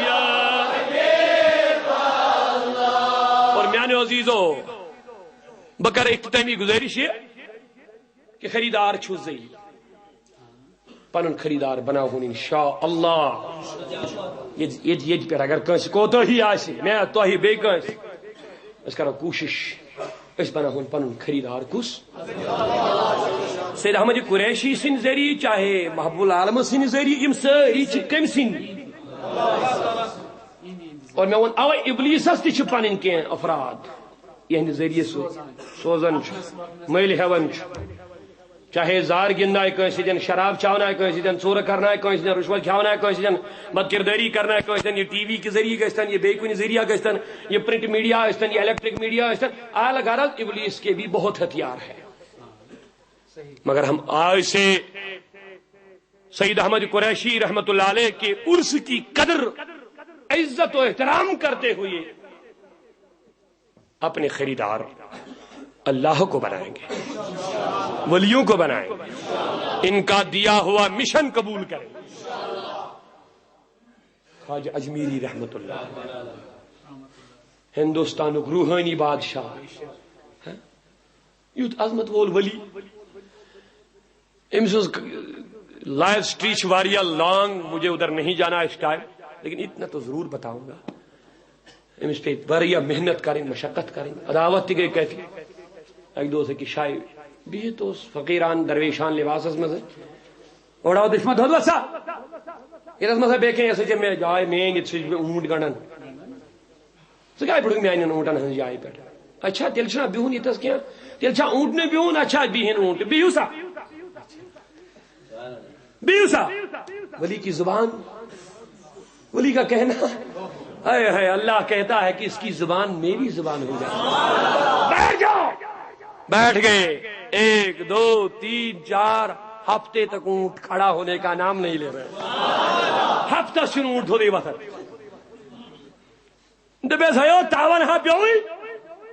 یا حبیب اللہ۔ اور میانیو عزیزو، بہٕ کرٕ اختتامی گزٲرِش یہِ کہ خریدار چھُ زٔے۔ پنُن خریدار بناوہون انشاءاللہ۔ ییٚتہِ، ییٚتہِ، ییٚتہِ پٮ۪ٹھ اگر کٲنٛسہِ کوتٲہی آسہِ، مےٚ، تۄہہِ، بیٚیہِ کٲنٛسہِ، أسۍ کرو کوٗشِش، أسۍ بناوہون پنُن خریدار کُس؟ سید احمد قریشی سٕنٛدِ ذٔریعہٕ، چاہے محبوب العالم سٕنٛدِ ذٔریعہٕ، یِم سٲری چھِ کٔمۍ سٕنٛدۍ؟ اور مےٚ ووٚن، اوے ابلیسس تہِ چھِ پنٕنۍ کینٛہہ افراد، یِہنٛدِ ذٔریعہٕ سُہ سوزان چھُ، مٔلۍ ہٮ۪وان چھُ۔ چاہے زار گِنٛدنایہِ کٲنٛسہِ سۭتۍ، شراب چاونایہِ کٲنٛسہِ سۭتۍ، ژوٗرٕ کرنایہِ کٲنٛسہِ سۭتۍ، رُشوت کھیاونایہِ کٲنٛسہِ سۭتۍ، بد کردٲری کرنایہِ کٲنٛسہِ سۭتۍ، یہِ ٹی وی کہِ ذٔریعہٕ گژھِ تن، یہِ بیٚیہِ کُنہِ ذٔریعہٕ گژھِ تن، یہِ پرنٹ میڈیا ٲسۍ تن، یہِ الیکٹرک میڈیا ٲسۍ تن، الغرض ابلیس کے بھی بہت ہتھیار ہے۔ مگر ہم آج سے سید احمد قریشی رحمت اللہ علیہ کے عرس کی قدر عزت و احترام کرتے ہوئے اپنے خریدار اللہ کو بنائیں گے، ولیوں کو بنائیں گے، ان کا دیا ہوا مشن قبول کریں گے۔ خواجہ اجمیری رحمت اللہ، ہندوستانک روحانی بادشاہ، یُتھ عظمت وول ولی۔ أمۍ سٕنٛز life history چھِ واریاہ long، مجھے ادھر نہیں جانا اس ٹائم، لیکن اتنا تو ضرور بتاؤں گا۔ أمِس پیٚیہِ واریاہ محنت کرٕنۍ، مشقت کرٕنۍ، عداوت تہِ گٔے کٲفی۔ اکہِ دۄہ اوس أکِس جایہِ بِہِتھ، اوس فقیران درویشان لباسس منٛز، اورٕ آو دُشمن، دوٚپُن، "وَسا، ییٚتٮ۪س منٛز بیٚیہِ کینٛہہ، یہِ ہسا چھےٚ مےٚ جاے میٛٲنۍ، ییٚتہِ چھُس بہٕ اوٗنٹ گنٛڈان۔" ژٕ کیٛازِ پھُٹُکھ میٛانٮ۪ن اوٗنٹن ہٕنٛزِ جایہِ پٮ۪ٹھ؟ اچھا، تیٚلہِ چھُنہ بِہُن ییٚتٮ۪س کینٛہہ؟ تیٚلہِ چھا اوٗنٹ نہٕ بِہُن؟ اچھا، بِہِن اوٗنٹ، بِہِو سا، بِہِو سا۔ ولی کی زبان، ولی کا کہنا، اے ہے، اللہ کہتا ہے کہ اس کی زبان میری زبان ہو جائے۔ بیٹھ جاؤ۔ بیٹھ گئے۔ ایک، دو، تین، چار ہفتے تک اونٹ کھڑا ہونے کا نام نہیں لے رہے۔ ہفتس چھُنہٕ اونٹ تھوٚدُے وۄتھان۔ دوٚپمَس، "ہیو، تاوَن ہا پیوٚوُے۔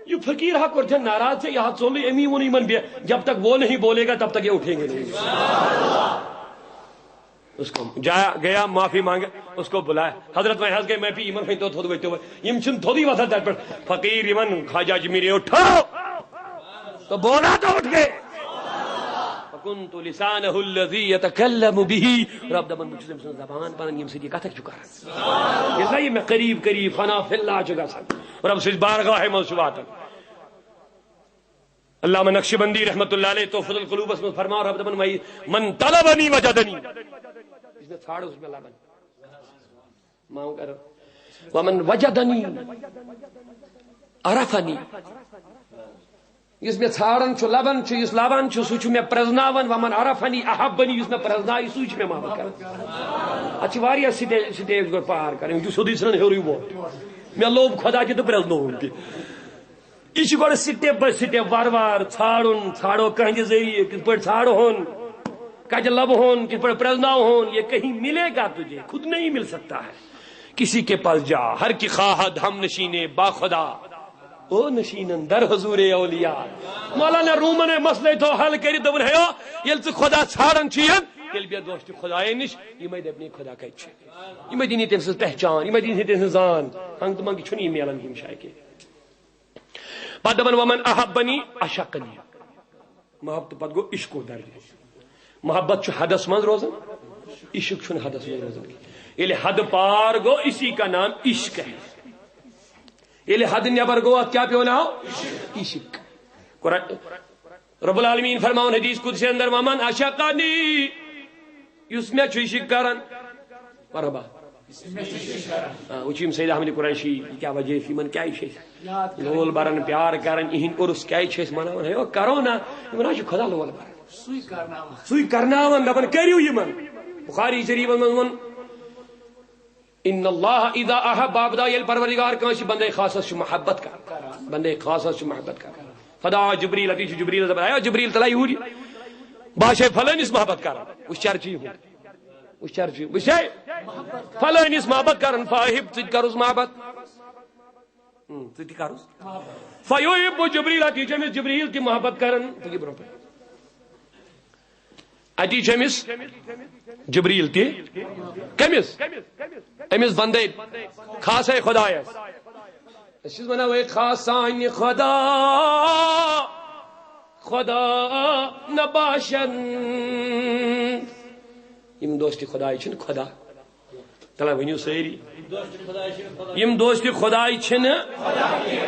یہِ فقیٖر ہا کوٚرتھَن ناراض ژےٚ، یہِ ہا ژوٚلُے، أمی ووٚنُے یِمَن، بے-، جب تک وہ نہیں بولے گا، تب تک یہ اٹھیں گے نہیں۔" اس کو جایا، گیا، معافی مانگا، اس کو بلایا۔ "حضرت، وۄنۍ حظ گٔے معٲفی، یِمَن وۄنۍ توٚت تھوٚد ؤتھِو وۄنۍ۔" یِم چھِنہٕ تھوٚدُے وۄتھان تَتہِ پٮ۪ٹھ۔ فقیٖر یِمَن، خواجہ اجمیری، اٹھو۔ تو بولا تو اٹھ گئے۔ فکنت لسانہ الذی یتکلم بہ۔ رب دپان، بہٕ چھُس أمۍ سٕنٛز زبان بنان، ییٚمہِ سۭتۍ یہِ کتھٕ چھُ کران۔ ییٚلہِ زن یہِ مےٚ قریب قریب فنا فی اللہ چھُ گژھان، رب سٕنٛز بارگاہہِ منٛز چھُ واتان۔ علامہ نقشبندی رحمۃ اللہ علیہ تحفۃ القلوبس منٛز فرماوان، رب دپان، "من طلبنی وجدنی"، یُس مےٚ ژھانٛڈو، سُہ چھُ مےٚ لبان۔ معاف کرو۔ ومن وجدنی عرفنی۔ یُس مےٚ ژھانڈان چھُ، لبان چھُ، یُس لبان چھُ، سُہ چھُ مےٚ پرزناوان۔ ومن عرفنی احبنی، یُس مےٚ پرزنایہِ، سُے چھُ مےٚ محبت کران۔ اتھ چھِ واریاہ سٹے-، سٹیج گۄڈٕ پار کرٕنۍ، یہِ چھُ سیوٚدُے ژھٕنان ہیوٚرُے ووت۔ مےٚ لوٚب خۄدا تہِ تہٕ پرزنووُم تہِ۔ یہِ چھُ گۄڈٕ step by step، وار وار ژھانڈُن، ژھانڈو کانٛہہ تہِ ذٔریعہٕ، کِتھ پٲٹھۍ ژھانڈہون، کتہِ لبہون، کِتھ پٲٹھۍ پرزناوہون، یہ کہیں ملے گا تجھے، خود نہیں مل سکتا ہے۔ کسی کے پاس جا، ہر کی خواہد ہم نشین با خدا، او نشینن در حضور اولیاء۔ مولانا رومن مسئلے تھو حل کٔرِتھ، دوٚپُن، ہیو، ییٚلہِ ژٕ خۄدا ژھانڈان چھُ یَن، تیٚلہِ بیٚہہ دوستہِ خۄدایہِ نِش، یِمے دَپنٕے خۄدا کَتہِ چھُ، یِمے دِنی تٔمۍ سٕنٛز پہچان، یِمے دِنی تٔمۍ سٕنٛز زان۔ ہنٛگ تہٕ منٛگہٕ چھُنہٕ یہِ میلان ہِم شایہِ کینٛہہ۔ پتہٕ دپان، "ومن احبنی اشقنی"، محبت پتہٕ گوٚو عشقُک درجہٕ۔ محبت چھُ حدس منٛز روزان، عشق چھُنہٕ حدس منٛز روزان کینٛہہ۔ ییٚلہِ حد پار گوٚو، اسی کا نام عشق ہے۔ ییٚلہِ حد نٮ۪بر گوٚو، اتھ کیٛاہ پیوٚو ناو؟ عشق۔ قرآن، رب العالمین فرماوان حدیث قدسی اندر، "ومن اشقنی"، یُس مےٚ چھُ عشق کران۔ مرحبا۔ آ، وٕچھ یِم سید احمد قریشی، یہِ کیٛاہ وجہ چھُ یِمن، کیٛازِ چھِ أسۍ لول بران، پیار کران، یِہِنٛدۍ عرس کیٛازِ چھِ أسۍ مناوان؟ ہے، او، کرو نا، یِمن حظ چھُ خدا لول بران۔ سُے کرناوان۔ سُے کرناوان، دپان، کٔرِو یِمن۔ بخاری شریفس منٛز ووٚن، ان اللہ اذا احب عبدا، ییٚلہِ پروردگار کٲنٛسہِ بندے خاصس چھُ محبت کران، بندے خاصس چھُ محبت کران۔ فدعا جبریل، اتی چھُ جبریل دپان، ہے جبریل، تلہ یوٗرۍ، بہٕ ہا چھُسے فلٲنِس محبت کران۔ وٕچھ چرچی ہُنٛد، وٕچھ چرچی، وٕچھ ہے، فلٲنِس محبت کران، فاحب، ژٕ تہِ کرُس محبت۔ ہم، ژٕ تہِ کرُس۔ فیحب جبریل، اتی چھُ أمِس جبریل تہِ محبت کران۔ پٔکِو برونٛہہ پٔکِو۔ اتی چھُ أمِس جبریل تہِ۔ کٔمِس؟ أمِس بندے خاصے خدایس۔ أسۍ چھِس ونان، وے خاص سانہِ خدا، خدا نباشن۔ یِم دوستِ خدایہِ چھِنہٕ خدا۔ تلہ ؤنِو سٲری۔ یِم دوستِ خدایہِ چھِنہٕ،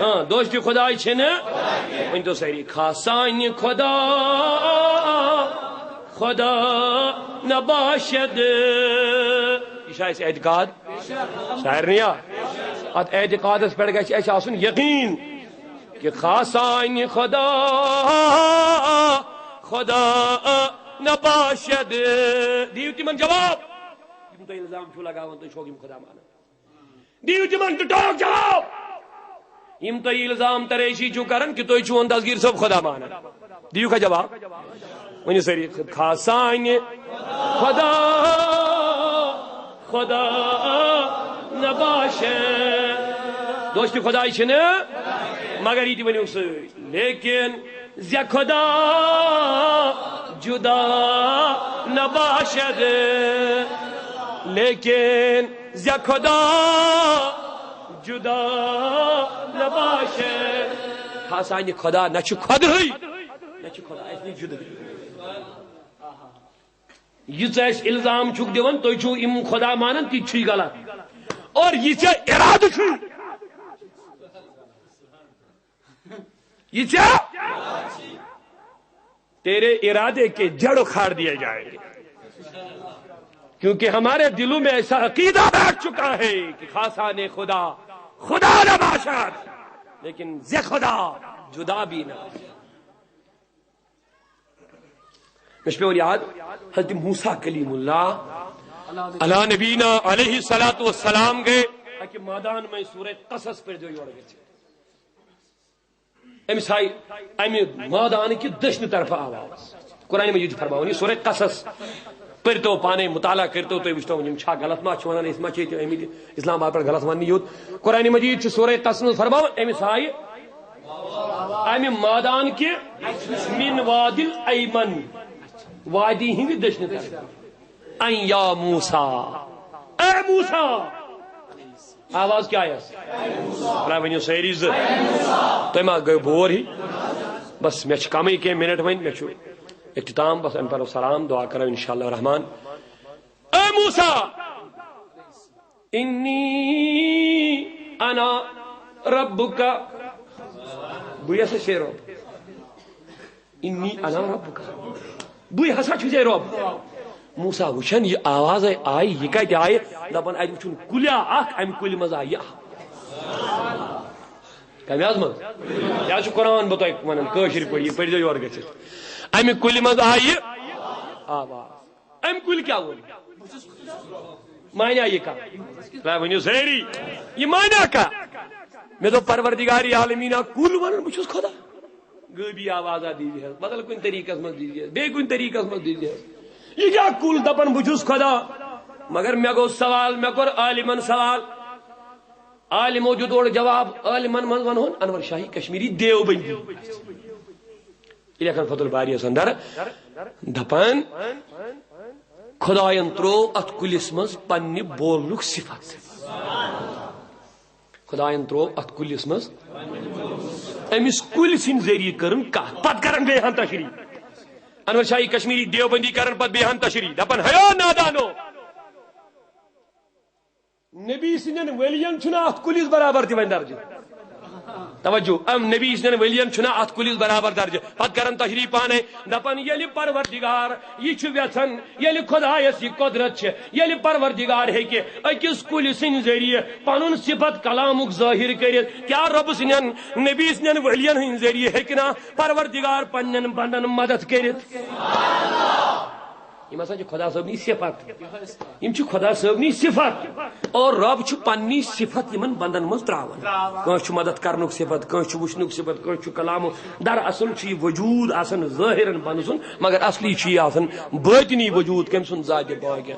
ہاں، دوستِ خدایہِ چھِنہٕ۔ ؤنۍ تو سٲری، خاص سانہِ خدا، خدا نباشد۔ یہِ چھا اَسہِ اعتقاد؟ سارنٕے یا؟ اتھ اعتقادس پٮ۪ٹھ گژھِ اَسہِ آسُن یقین کہ خاص سانہِ خدا، خدا نباشد۔ دِیِو تِمن جواب۔ یِم تُہۍ الزام چھِو لگاوان، تُہۍ چھِو یِم خدا مانان۔ دِیِو تِمن ٹُٹاک جواب۔ یِم تُہۍ الزام ترٲشی چھِو کران کہ تُہۍ چھِو دستگیر صٲب خدا مانان۔ دِیِو کا جواب؟ ؤنِو سٲری، خاص سانہِ خدا، خدا نباشد۔ دوست خدای چھِنہٕ، مگر یہِ تہِ ؤنِو سۭتۍ، لیکن زِ خدا جدا نباشد، لیکن زِ خدا جدا نباشد۔ خاص آنہِ خدا نہ چھُ خۄدہٕے، نہ چھُ خدا اَسہِ نِش جُدٕ۔ یہِ ژٕ اَسہِ الزام چھُکھ دِوان، تُہۍ چھِو یِم خدا مانان، تہِ چھُے غلط۔ اور یہِ ژےٚ ارادٕ چھُے، یہِ ژےٚ، تیرے ارادے کے جڑ اکھاڑ دیے جائیں گے، کیونکہ ہمارے دلوں میں ایسا عقیدہ بیٹھ چکا ہے کہ خاصان خدا خدا نباشد، لیکن زِ خدا جدا بھی نہ۔ مےٚ چھُ پٮ۪وان یاد، حضرت موسیٰ کلیم اللہ علیٰ نبینا علیہ الصلوۃ والسلام گٔے اَکہِ مٲدان منٛز۔ سورہ قصص پٔرۍزیو یورٕ گٔژھِتھ۔ أمِس آیہِ اَمہِ مٲدانہٕ کہِ دٔچھنہِ طرفہٕ آواز۔ قرآن مجید چھُ فرماوان، یہِ سورہ قصص پٔرۍتو پانَے، مطالعہ کٔرۍتو، تُہۍ وٕچھتو یِم چھا غلط ما چھِ وَنان، أسۍ ما چھِ ییٚتہِ آمٕتۍ اسلام آباد پٮ۪ٹھ غلط وَننہِ یوت۔ قرآن مجید چھُ سورہ قصص منٛز فرماوان، أمِس آیہِ اَمہِ مٲدان کہِ من وادی الایمن، وادی ہٕنٛدِ دٔچھنہِ طرفہٕ، ان یا موسیٰ، اے موسیٰ۔ آواز کیٛاہ آیَس؟ ترٛےٚ ؤنِو سٲری زٕ۔ تُہۍ ما گٔیو بور ہی؟ بس، مےٚ چھِ کمٕے کینٛہہ منٹ وۄنۍ، مےٚ چھُ اختتام، بس اَمہِ پَتہٕ سلام، دعا کرو انشاءاللہ الرحمن۔ اے موسیٰ، انی انا ربک، بٕے ہسا چھُسے رب۔ انی انا ربک، بٕے ہسا چھُسے رب۔ موسیٰ وٕچھان یہِ آوازے آیہِ، یہِ کتہِ آیہِ؟ دپان، اتہِ وٕچھُن کُلیا اکھ، امہِ کُلہِ منٛز آیہِ یہِ آواز۔ کمہِ حظ منٛز؟ یہِ حظ چھُ قرآن بہٕ تۄہہِ ونان کٲشِر پٲٹھۍ، یہِ پٔرۍزیو یورٕ گٔژھِتھ۔ امہِ کُلہِ منٛز آیہِ یہِ آواز۔ امہِ کُلۍ کیٛاہ ووٚن؟ مانیٛا یہِ کتھ؟ تۄہہِ ؤنِو سٲری، یہِ مانیٛا کتھ؟ مےٚ دوٚپ، پروردگار عالمیٖنا، کُل ونان بہٕ چھُس خۄدا؟ غٲبی آوازا دیٖزِ حظ، بدل کُنہِ طریٖقس منٛز دیٖزِ حظ، بیٚیہِ کُنہِ طریٖقس منٛز دیٖزِ حظ۔ یہِ کیٛاہ کُل دپان بہٕ چھُس خۄدا؟ مگر مےٚ گوٚو سوال، مےٚ کوٚر عالمن سوال، عالمو دیُت اورٕ جواب، عالمن منٛز ونہون انور شاہی کشمیری دیوبندی۔ یہِ لیکھان فتح الباریس اندر، دپان، خداین ترٛوو اتھ کُلِس منٛز پننہِ بولنُک صفت۔ خداین ترٛوو اتھ کُلِس منٛز، أمِس کُلۍ سٕنٛدِ ذٔریعہٕ کٔرٕن کتھ، پتہٕ کرن بیٚیہِ ہن تشریح۔ انور شاہی کشمیری دیوبندی کرن پتہٕ بیٚیہِ ہن تشریح، دپان، ہیو نادانو، نبی سٕنٛدٮ۪ن ؤلین چھُنہٕ اتھ کُلِس برابر تہِ وۄنۍ درجہٕ۔ توجہ، أمۍ نبی سٕنٛدٮ۪ن ؤلین چھُنہٕ اتھ کُلِس برابر درجہٕ۔ پتہٕ کرن تشریح پانے، دپان، ییٚلہِ پروردگار یہِ چھُ یژھان، ییٚلہِ خدایس یہِ قۄدرت چھِ، ییٚلہِ پروردگار ہیٚکہِ أکِس کُلۍ سٕنٛدِ ذٔریعہٕ پنُن صفت کلامُک ظٲہِر کٔرِتھ، کیٛاہ رۄب سٕنٛدٮ۪ن نبی سٕنٛدٮ۪ن ؤلین ہٕنٛدِ ذٔریعہٕ ہیٚکہِ نا پروردگار پننٮ۪ن بندن مدد کٔرِتھ؟ یِم ہسا چھِ خدا صٲبنی صفت۔ یِم چھِ خدا صٲبنی صفت۔ اور رب چھُ پننی صفت یِمن بندن منٛز تراوان۔ کٲنٛسہِ چھُ مدد کرنُک صفت، کٲنٛسہِ چھُ وٕچھنُک صفت، کٲنٛسہِ چھُ کلامُک۔ دراصل چھُ یہِ وجود آسان ظٲہرن بنہٕ سُنٛد، مگر اصلی چھُ یہِ آسان باطنی وجود کٔمۍ سُنٛد؟ ذاتِ پاکہِ۔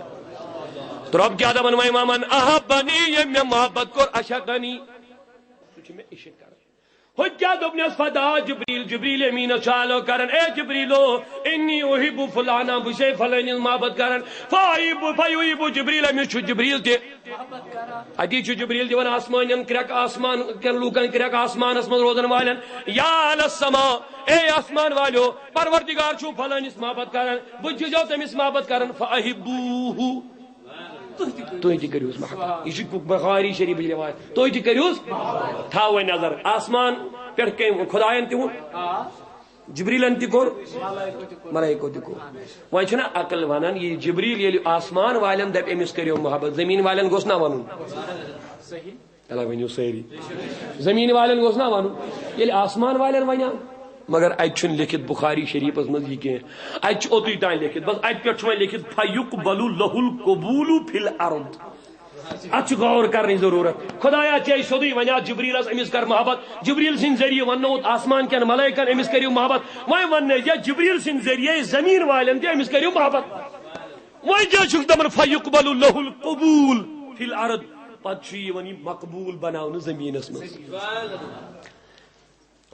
تہٕ رب کیٛاہ دپان وۄنۍ؟ ومن احبنی، ییٚمۍ مےٚ محبت کوٚر، اشقنی، سُہ چھُ مےٚ عشق کران۔ ہُتہِ کیٛاہ دوٚپنس؟ فدا جبریل، جبریل امیٖنس چھُ آلو کران، اے جبریلو، انی احب فلانا، بہٕ چھُسے فلٲنِس محبت کران۔ فاحب، فیحب جبریل، أمِس چھُ جبریل تہِ۔ اتی چھُ جبریل دِوان آسمانٮ۪ن کرٛٮ۪کھ، آسمان کٮ۪ن لوٗکن کرٛٮ۪کھ، آسمانس منٛز روزن والٮ۪ن، یا اہل السما، اے آسمان والیو، پروردگار چھُ فلٲنِس محبت کران، بہٕ تہِ چھُسو تٔمِس محبت کران، فاحبوہ۔ تُہۍ تہِ کٔرِوس محبت۔ یہِ چھُ بخاری شریفٕچ رِوایت۔ تُہۍ تہِ کٔرِوس۔ تھاو وۄنۍ نظر، آسمان پٮ۪ٹھ کٔمۍ، خدایَن تہِ ووٚن، جبریٖلَن تہِ کوٚر، ملائکو تہِ کوٚر۔ وۄنۍ چھُنہ عقل وَنان، یہِ جبریٖل ییٚلہِ آسمان والٮ۪ن دَپہِ، أمِس کٔرِو محبت، زٔمیٖن والٮ۪ن گوٚژھ نہ وَنُن؟ تَلہ ؤنِو سٲری۔ زٔمیٖن والٮ۪ن گوٚژھ نا وَنُن؟ ییٚلہِ آسمان والٮ۪ن وَنیٛاو۔ مگر اَتہِ چھُنہٕ لیٚکھِتھ بُخاری شریٖفَس منٛز یہِ کینٛہہ۔ اَتہِ چھُ اوٚتُے تام لیٚکھِتھ، بَس اَتہِ پٮ۪ٹھ چھُ وۄنۍ لیٚکھِتھ، "فیُقبل لہ القبول فی الارض۔" اَتھ چھُ غور کَرنٕچ ضروٗرت۔ خۄدایا، ژےٚ سیوٚدُے وَنیٛاو جبریٖلَس، أمِس کَر محبت۔ جبریٖل سٕنٛدِ ذٔریعہٕ وَننووُتھ آسمان کٮ۪ن ملائکَن، أمِس کٔرِو محبت۔ وۄنۍ وَن نہٕ یا جبریٖل سٕنٛدِ ذٔریعہٕ زٔمیٖن والٮ۪ن تہِ أمِس کٔرِو محبت۔ وۄنۍ کیٛاہ چھُکھ دَپان، "فیُقبل لہ القبول فی الارض"؟ پتہٕ چھُ یِوان یہِ مقبوٗل بناونہٕ زٔمیٖنَس منٛز۔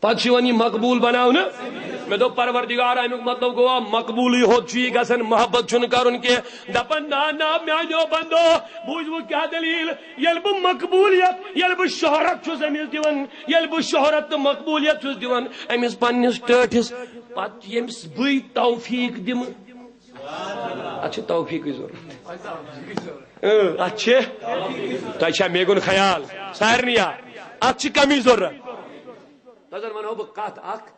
پتہٕ چھُ یِوان یہِ مقبوٗل بناونہٕ۔ مےٚ دوٚپ، پروردگار، اَمیُک مطلب گوٚوا مقبوٗلٕے ہوت چھُ یہِ گژھان، محبت چھُنہٕ کرُن کینٛہہ۔ دپان، نا، نا، میانیو بندو، بوٗزوٕ کیٛاہ دٔلیٖل؟ ییٚلہِ بہٕ مقبوٗلیت، ییٚلہِ بہٕ شہرت چھُس أمِس دِوان، ییٚلہِ بہٕ شہرت تہٕ مقبوٗلیت چھُس دِوان أمِس پننِس ٹٲٹھِس، پتہٕ ییٚمِس بٕے توفیٖق دِمہٕ، اتھ چھِ توفیٖقٕچ ضروٗرت۔ اۭں، اتھ چھِ، تۄہہِ چھا مےٚ گوٚن خیال؟ سارنٕے یا؟ اتھ چھِ کمی ضروٗرت۔ تۄہہِ زن ونہو بہٕ کتھ اکھ،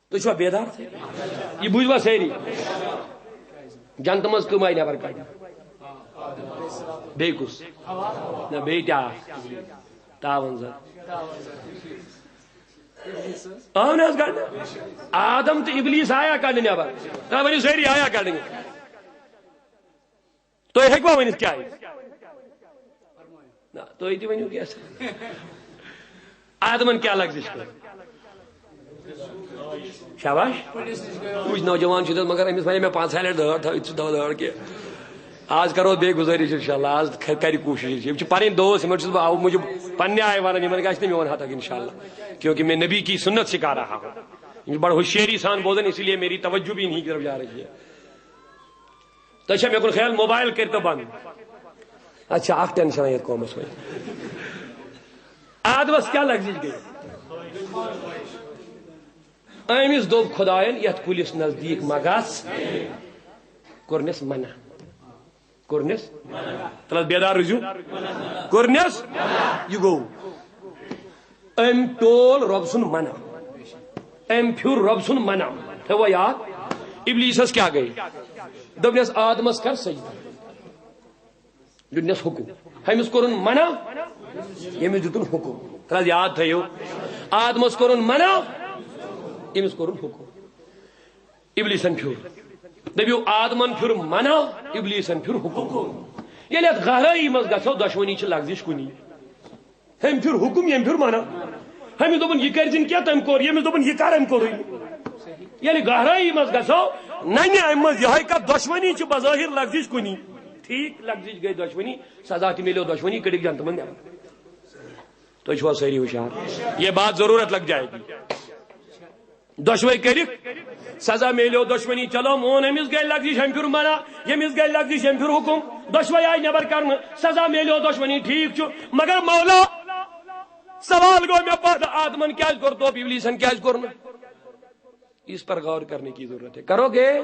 تُہۍ چھِوا بیدار؟ یہِ بوٗزوا سٲری؟ جنتہٕ منٛز کٕم آیہِ نٮ۪بر کڑنہٕ؟ بیٚیہِ کُس؟ نہ، بیٚیہِ تہِ اکھ۔ تاوَن زن۔ اہن حظ، کڑنہٕ۔ آدم تہٕ ابلیس آیا کڑنہٕ نٮ۪بر؟ تۄہہِ ؤنِو سٲری، آیا کڑنہٕ؟ تُہۍ ہیٚکوا ؤنِتھ کیٛازِ؟ نہ، تُہۍ تہِ ؤنِو کیٛاہ سا۔ آدمن کیٛاہ لگزِش کٔر؟ شاباش۔ وٕچھ، نوجوان چھُ تَتھ، مگر أمِس وَنے مےٚ پانٛژھ لَٹہِ دٲر تھٲوِتھ، ژٕ دَہ دٲر کینٛہہ۔ آز کرو بیٚیہِ گُزٲرِش اِنشاءاللہ، آز کھ-، کرِ کوٗشِش۔ یِم چھِ پَنٕنۍ دوس، یِمن چھُس بہٕ اَوٕ موٗجوٗب پننہِ آیہِ وَنان، یِمن گژھِ نہٕ میون حق اِنشاءاللہ، کیونکہ میں نبی کی سنت سکھا رہا ہوں۔ یِم چھِ بڑٕ ہوشیٲری سان بوزان، اسی لیے میری توجہ بھی انہیں کی طرف جا رہی ہے۔ تۄہہِ چھا مےٚ کُن خیال؟ موبایل کٔرۍتو بنٛد۔ اچھا، اکھ ٹینشن یتھ قومس وۄنۍ۔ آدمس کیٛاہ لگزِش گٔے؟ أمِس دوٚپ خۄداین، یتھ کُلِس نزدیٖک مہ گژھ۔ کوٚرنس منع۔ کوٚرنس؟ تلس بیدار روٗزِو۔ کوٚرنس؟ یہِ گوٚو۔ أمۍ ٹول رۄب سُنٛد منع۔ أمۍ پھیُر رۄب سُنٛد منع۔ تھٲوا یاد؟ ابلیسس کیٛاہ گٔے؟ دوٚپنس، آدمس کر سجدٕ۔ دیُتنس حکم۔ ہُمِس کوٚرُن منع، ییٚمِس دیُتُن حکم۔ تھٲز یاد تھٲیِو۔ آدمس کوٚرُن منع، أمِس کوٚرُن حکم۔ ابلیسن پھیُر۔ دٔپِو، آدمن پھیُر منع، ابلیسن پھیُر حکم۔ ییٚلہِ اتھ گہرٲیی منٛز گژھو، دۄشوٕنی چھِ لفظٕچ کُنی۔ ہُمۍ پھیُر حکم، ییٚمۍ پھیُر منع۔ ہُمِس دوٚپُن، یہِ کٔرۍ زِن کینٛہہ، تٔمۍ کوٚر۔ ییٚمِس دوٚپُن، یہِ کر، أمۍ کوٚرُے۔ ییٚلہِ گہرٲیی منٛز گژھو، ننہِ امہِ منٛز یِہوٚے کتھ، دۄشوٕنی چھِ بظٲہر لفظٕچ کُنی۔ ٹھیٖک، لفظٕچ گٔے دۄشوٕنی، سزا تہِ میلیو دۄشوٕنی، کٔڑِکھ جنتہٕ منٛز نٮ۪بر۔ تُہۍ چھِوا سٲری ہوشیار؟ یہ بات ضرورت لگ جائے گی۔ دۄشوے کٔرِکھ، سزا میلیو دۄشوٕنی۔ چلو، مون أمِس گٔے لفظٕچ، أمۍ پھیُر منع، ییٚمِس گٔے لفظٕچ، أمۍ پھیُر حکم۔ دۄشوے آیہِ نٮ۪بر کرنہٕ، سزا میلیو دۄشوٕنی، ٹھیٖک چھُ۔ مگر مولا، سوال گوٚو مےٚ پتہٕ، آدمن کیٛازِ کوٚر توبہٕ، ابلیسن کیٛازِ کوٚر نہٕ؟ اس پر غور کرنے کی ضرورت ہے۔ کرو گے؟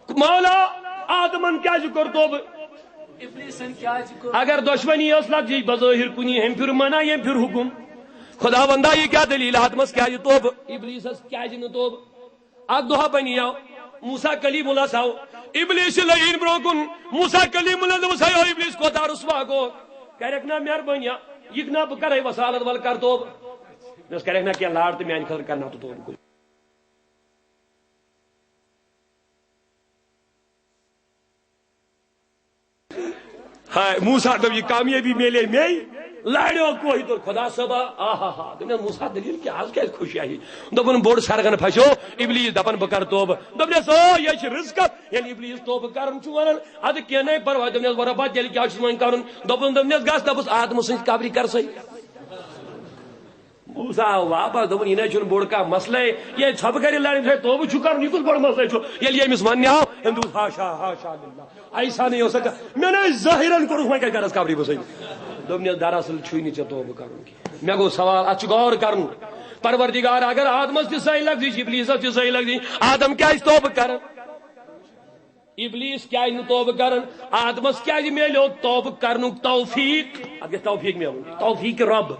مولا، آدمن کیٛازِ کوٚر توبہٕ؟ ابلیسن کیٛازِ کوٚر؟ اگر دۄشوٕنی ٲس لفظٕچ بظٲہر کُنی، ہُمۍ پھیُر منع، ییٚمۍ پھیُر حکم۔ خداوندا، یہِ کیٛاہ دٔلیٖل؟ آدمس کیٛازِ توبہٕ؟ ابلیسس کیٛازِ نہٕ توبہٕ؟ اکھ دۄہا بنیو موسیٰ کلیم اللہ ساو ابلیس لعین برونٛہہ کُن۔ موسیٰ کلیم اللہ دوٚپُس، ہے او ابلیس، کوتاہ رسوا گوٚو۔ کرکھ نا مہربٲنی، یہِ نہ بہٕ کرے وسالت، ول کر توبہٕ۔ مےٚ اوس کرکھ نا کینٛہہ لاڑ تہٕ میانہِ خٲطرٕ کرناو تہٕ توبہٕ کُنہِ۔ ہاے، موسیٰ دوٚپ، یہِ کامیٲبی میلے مے، لاڑیو کوہہِ توٚر۔ خدا صٲبا، آہا ہا۔ دوٚپنس، موسیٰ، دٔلیٖل کیٛاہ؟ از کیٛازِ خوشی آیہِ؟ دوٚپُن، بوٚڑ سرگن پھسیو، ابلیس دپان، بہٕ کرٕ توبہٕ۔ دوٚپنس، او، یہِ چھِ رِزقت۔ ییٚلہِ ابلیس توبہٕ کرُن چھُ ونان، ادٕ کینٛہہ نَے پرواے۔ دوٚپنس، وۄنۍ رۄبا، تیٚلہِ کیٛاہ چھُس وۄنۍ کرُن؟ دوٚپُن، دوٚپنس، گژھ، دوٚپُس، آدمہٕ سٕنٛزِ قبرِ کر سٲری۔ موسیٰ آو واپس، دوٚپُن، یہِ نَے چھُنہٕ بوٚڑ کانٛہہ مسلے، یہِ ژھۄپہٕ کرِ لڑِ، ہے، توبہٕ چھُ کرُن، یہِ کُس بوٚڑ مسلے چھُ؟ ییٚلہِ یہِ أمِس وننہِ آو، أمۍ دوٚپُس، حاشا، حاشا للہ، ایسا نہیں ہو سکتا، مےٚ نَے ظٲہِرن کوٚرُس، وۄنۍ کَتہِ کَرس قبرِ بہٕ سۭتۍ؟ دوٚپنس، دراصل چھُے نہٕ ژےٚ توبہٕ کرُن کینٛہہ۔ مےٚ گوٚو سوال، اتھ چھُ غور کرُن۔ پروردگار، اگر آدمس تہِ صحیح لفظی چھِ، ابلیسس تہِ صحیح لفظی، آدم کیٛازِ توبہٕ کران؟ ابلیس کیٛازِ نہٕ توبہٕ کران؟ آدمس کیٛازِ میلیو توبہٕ کرنُک توفیق؟ اتھ گژھِ توفیق میلُن، توفیق رب۔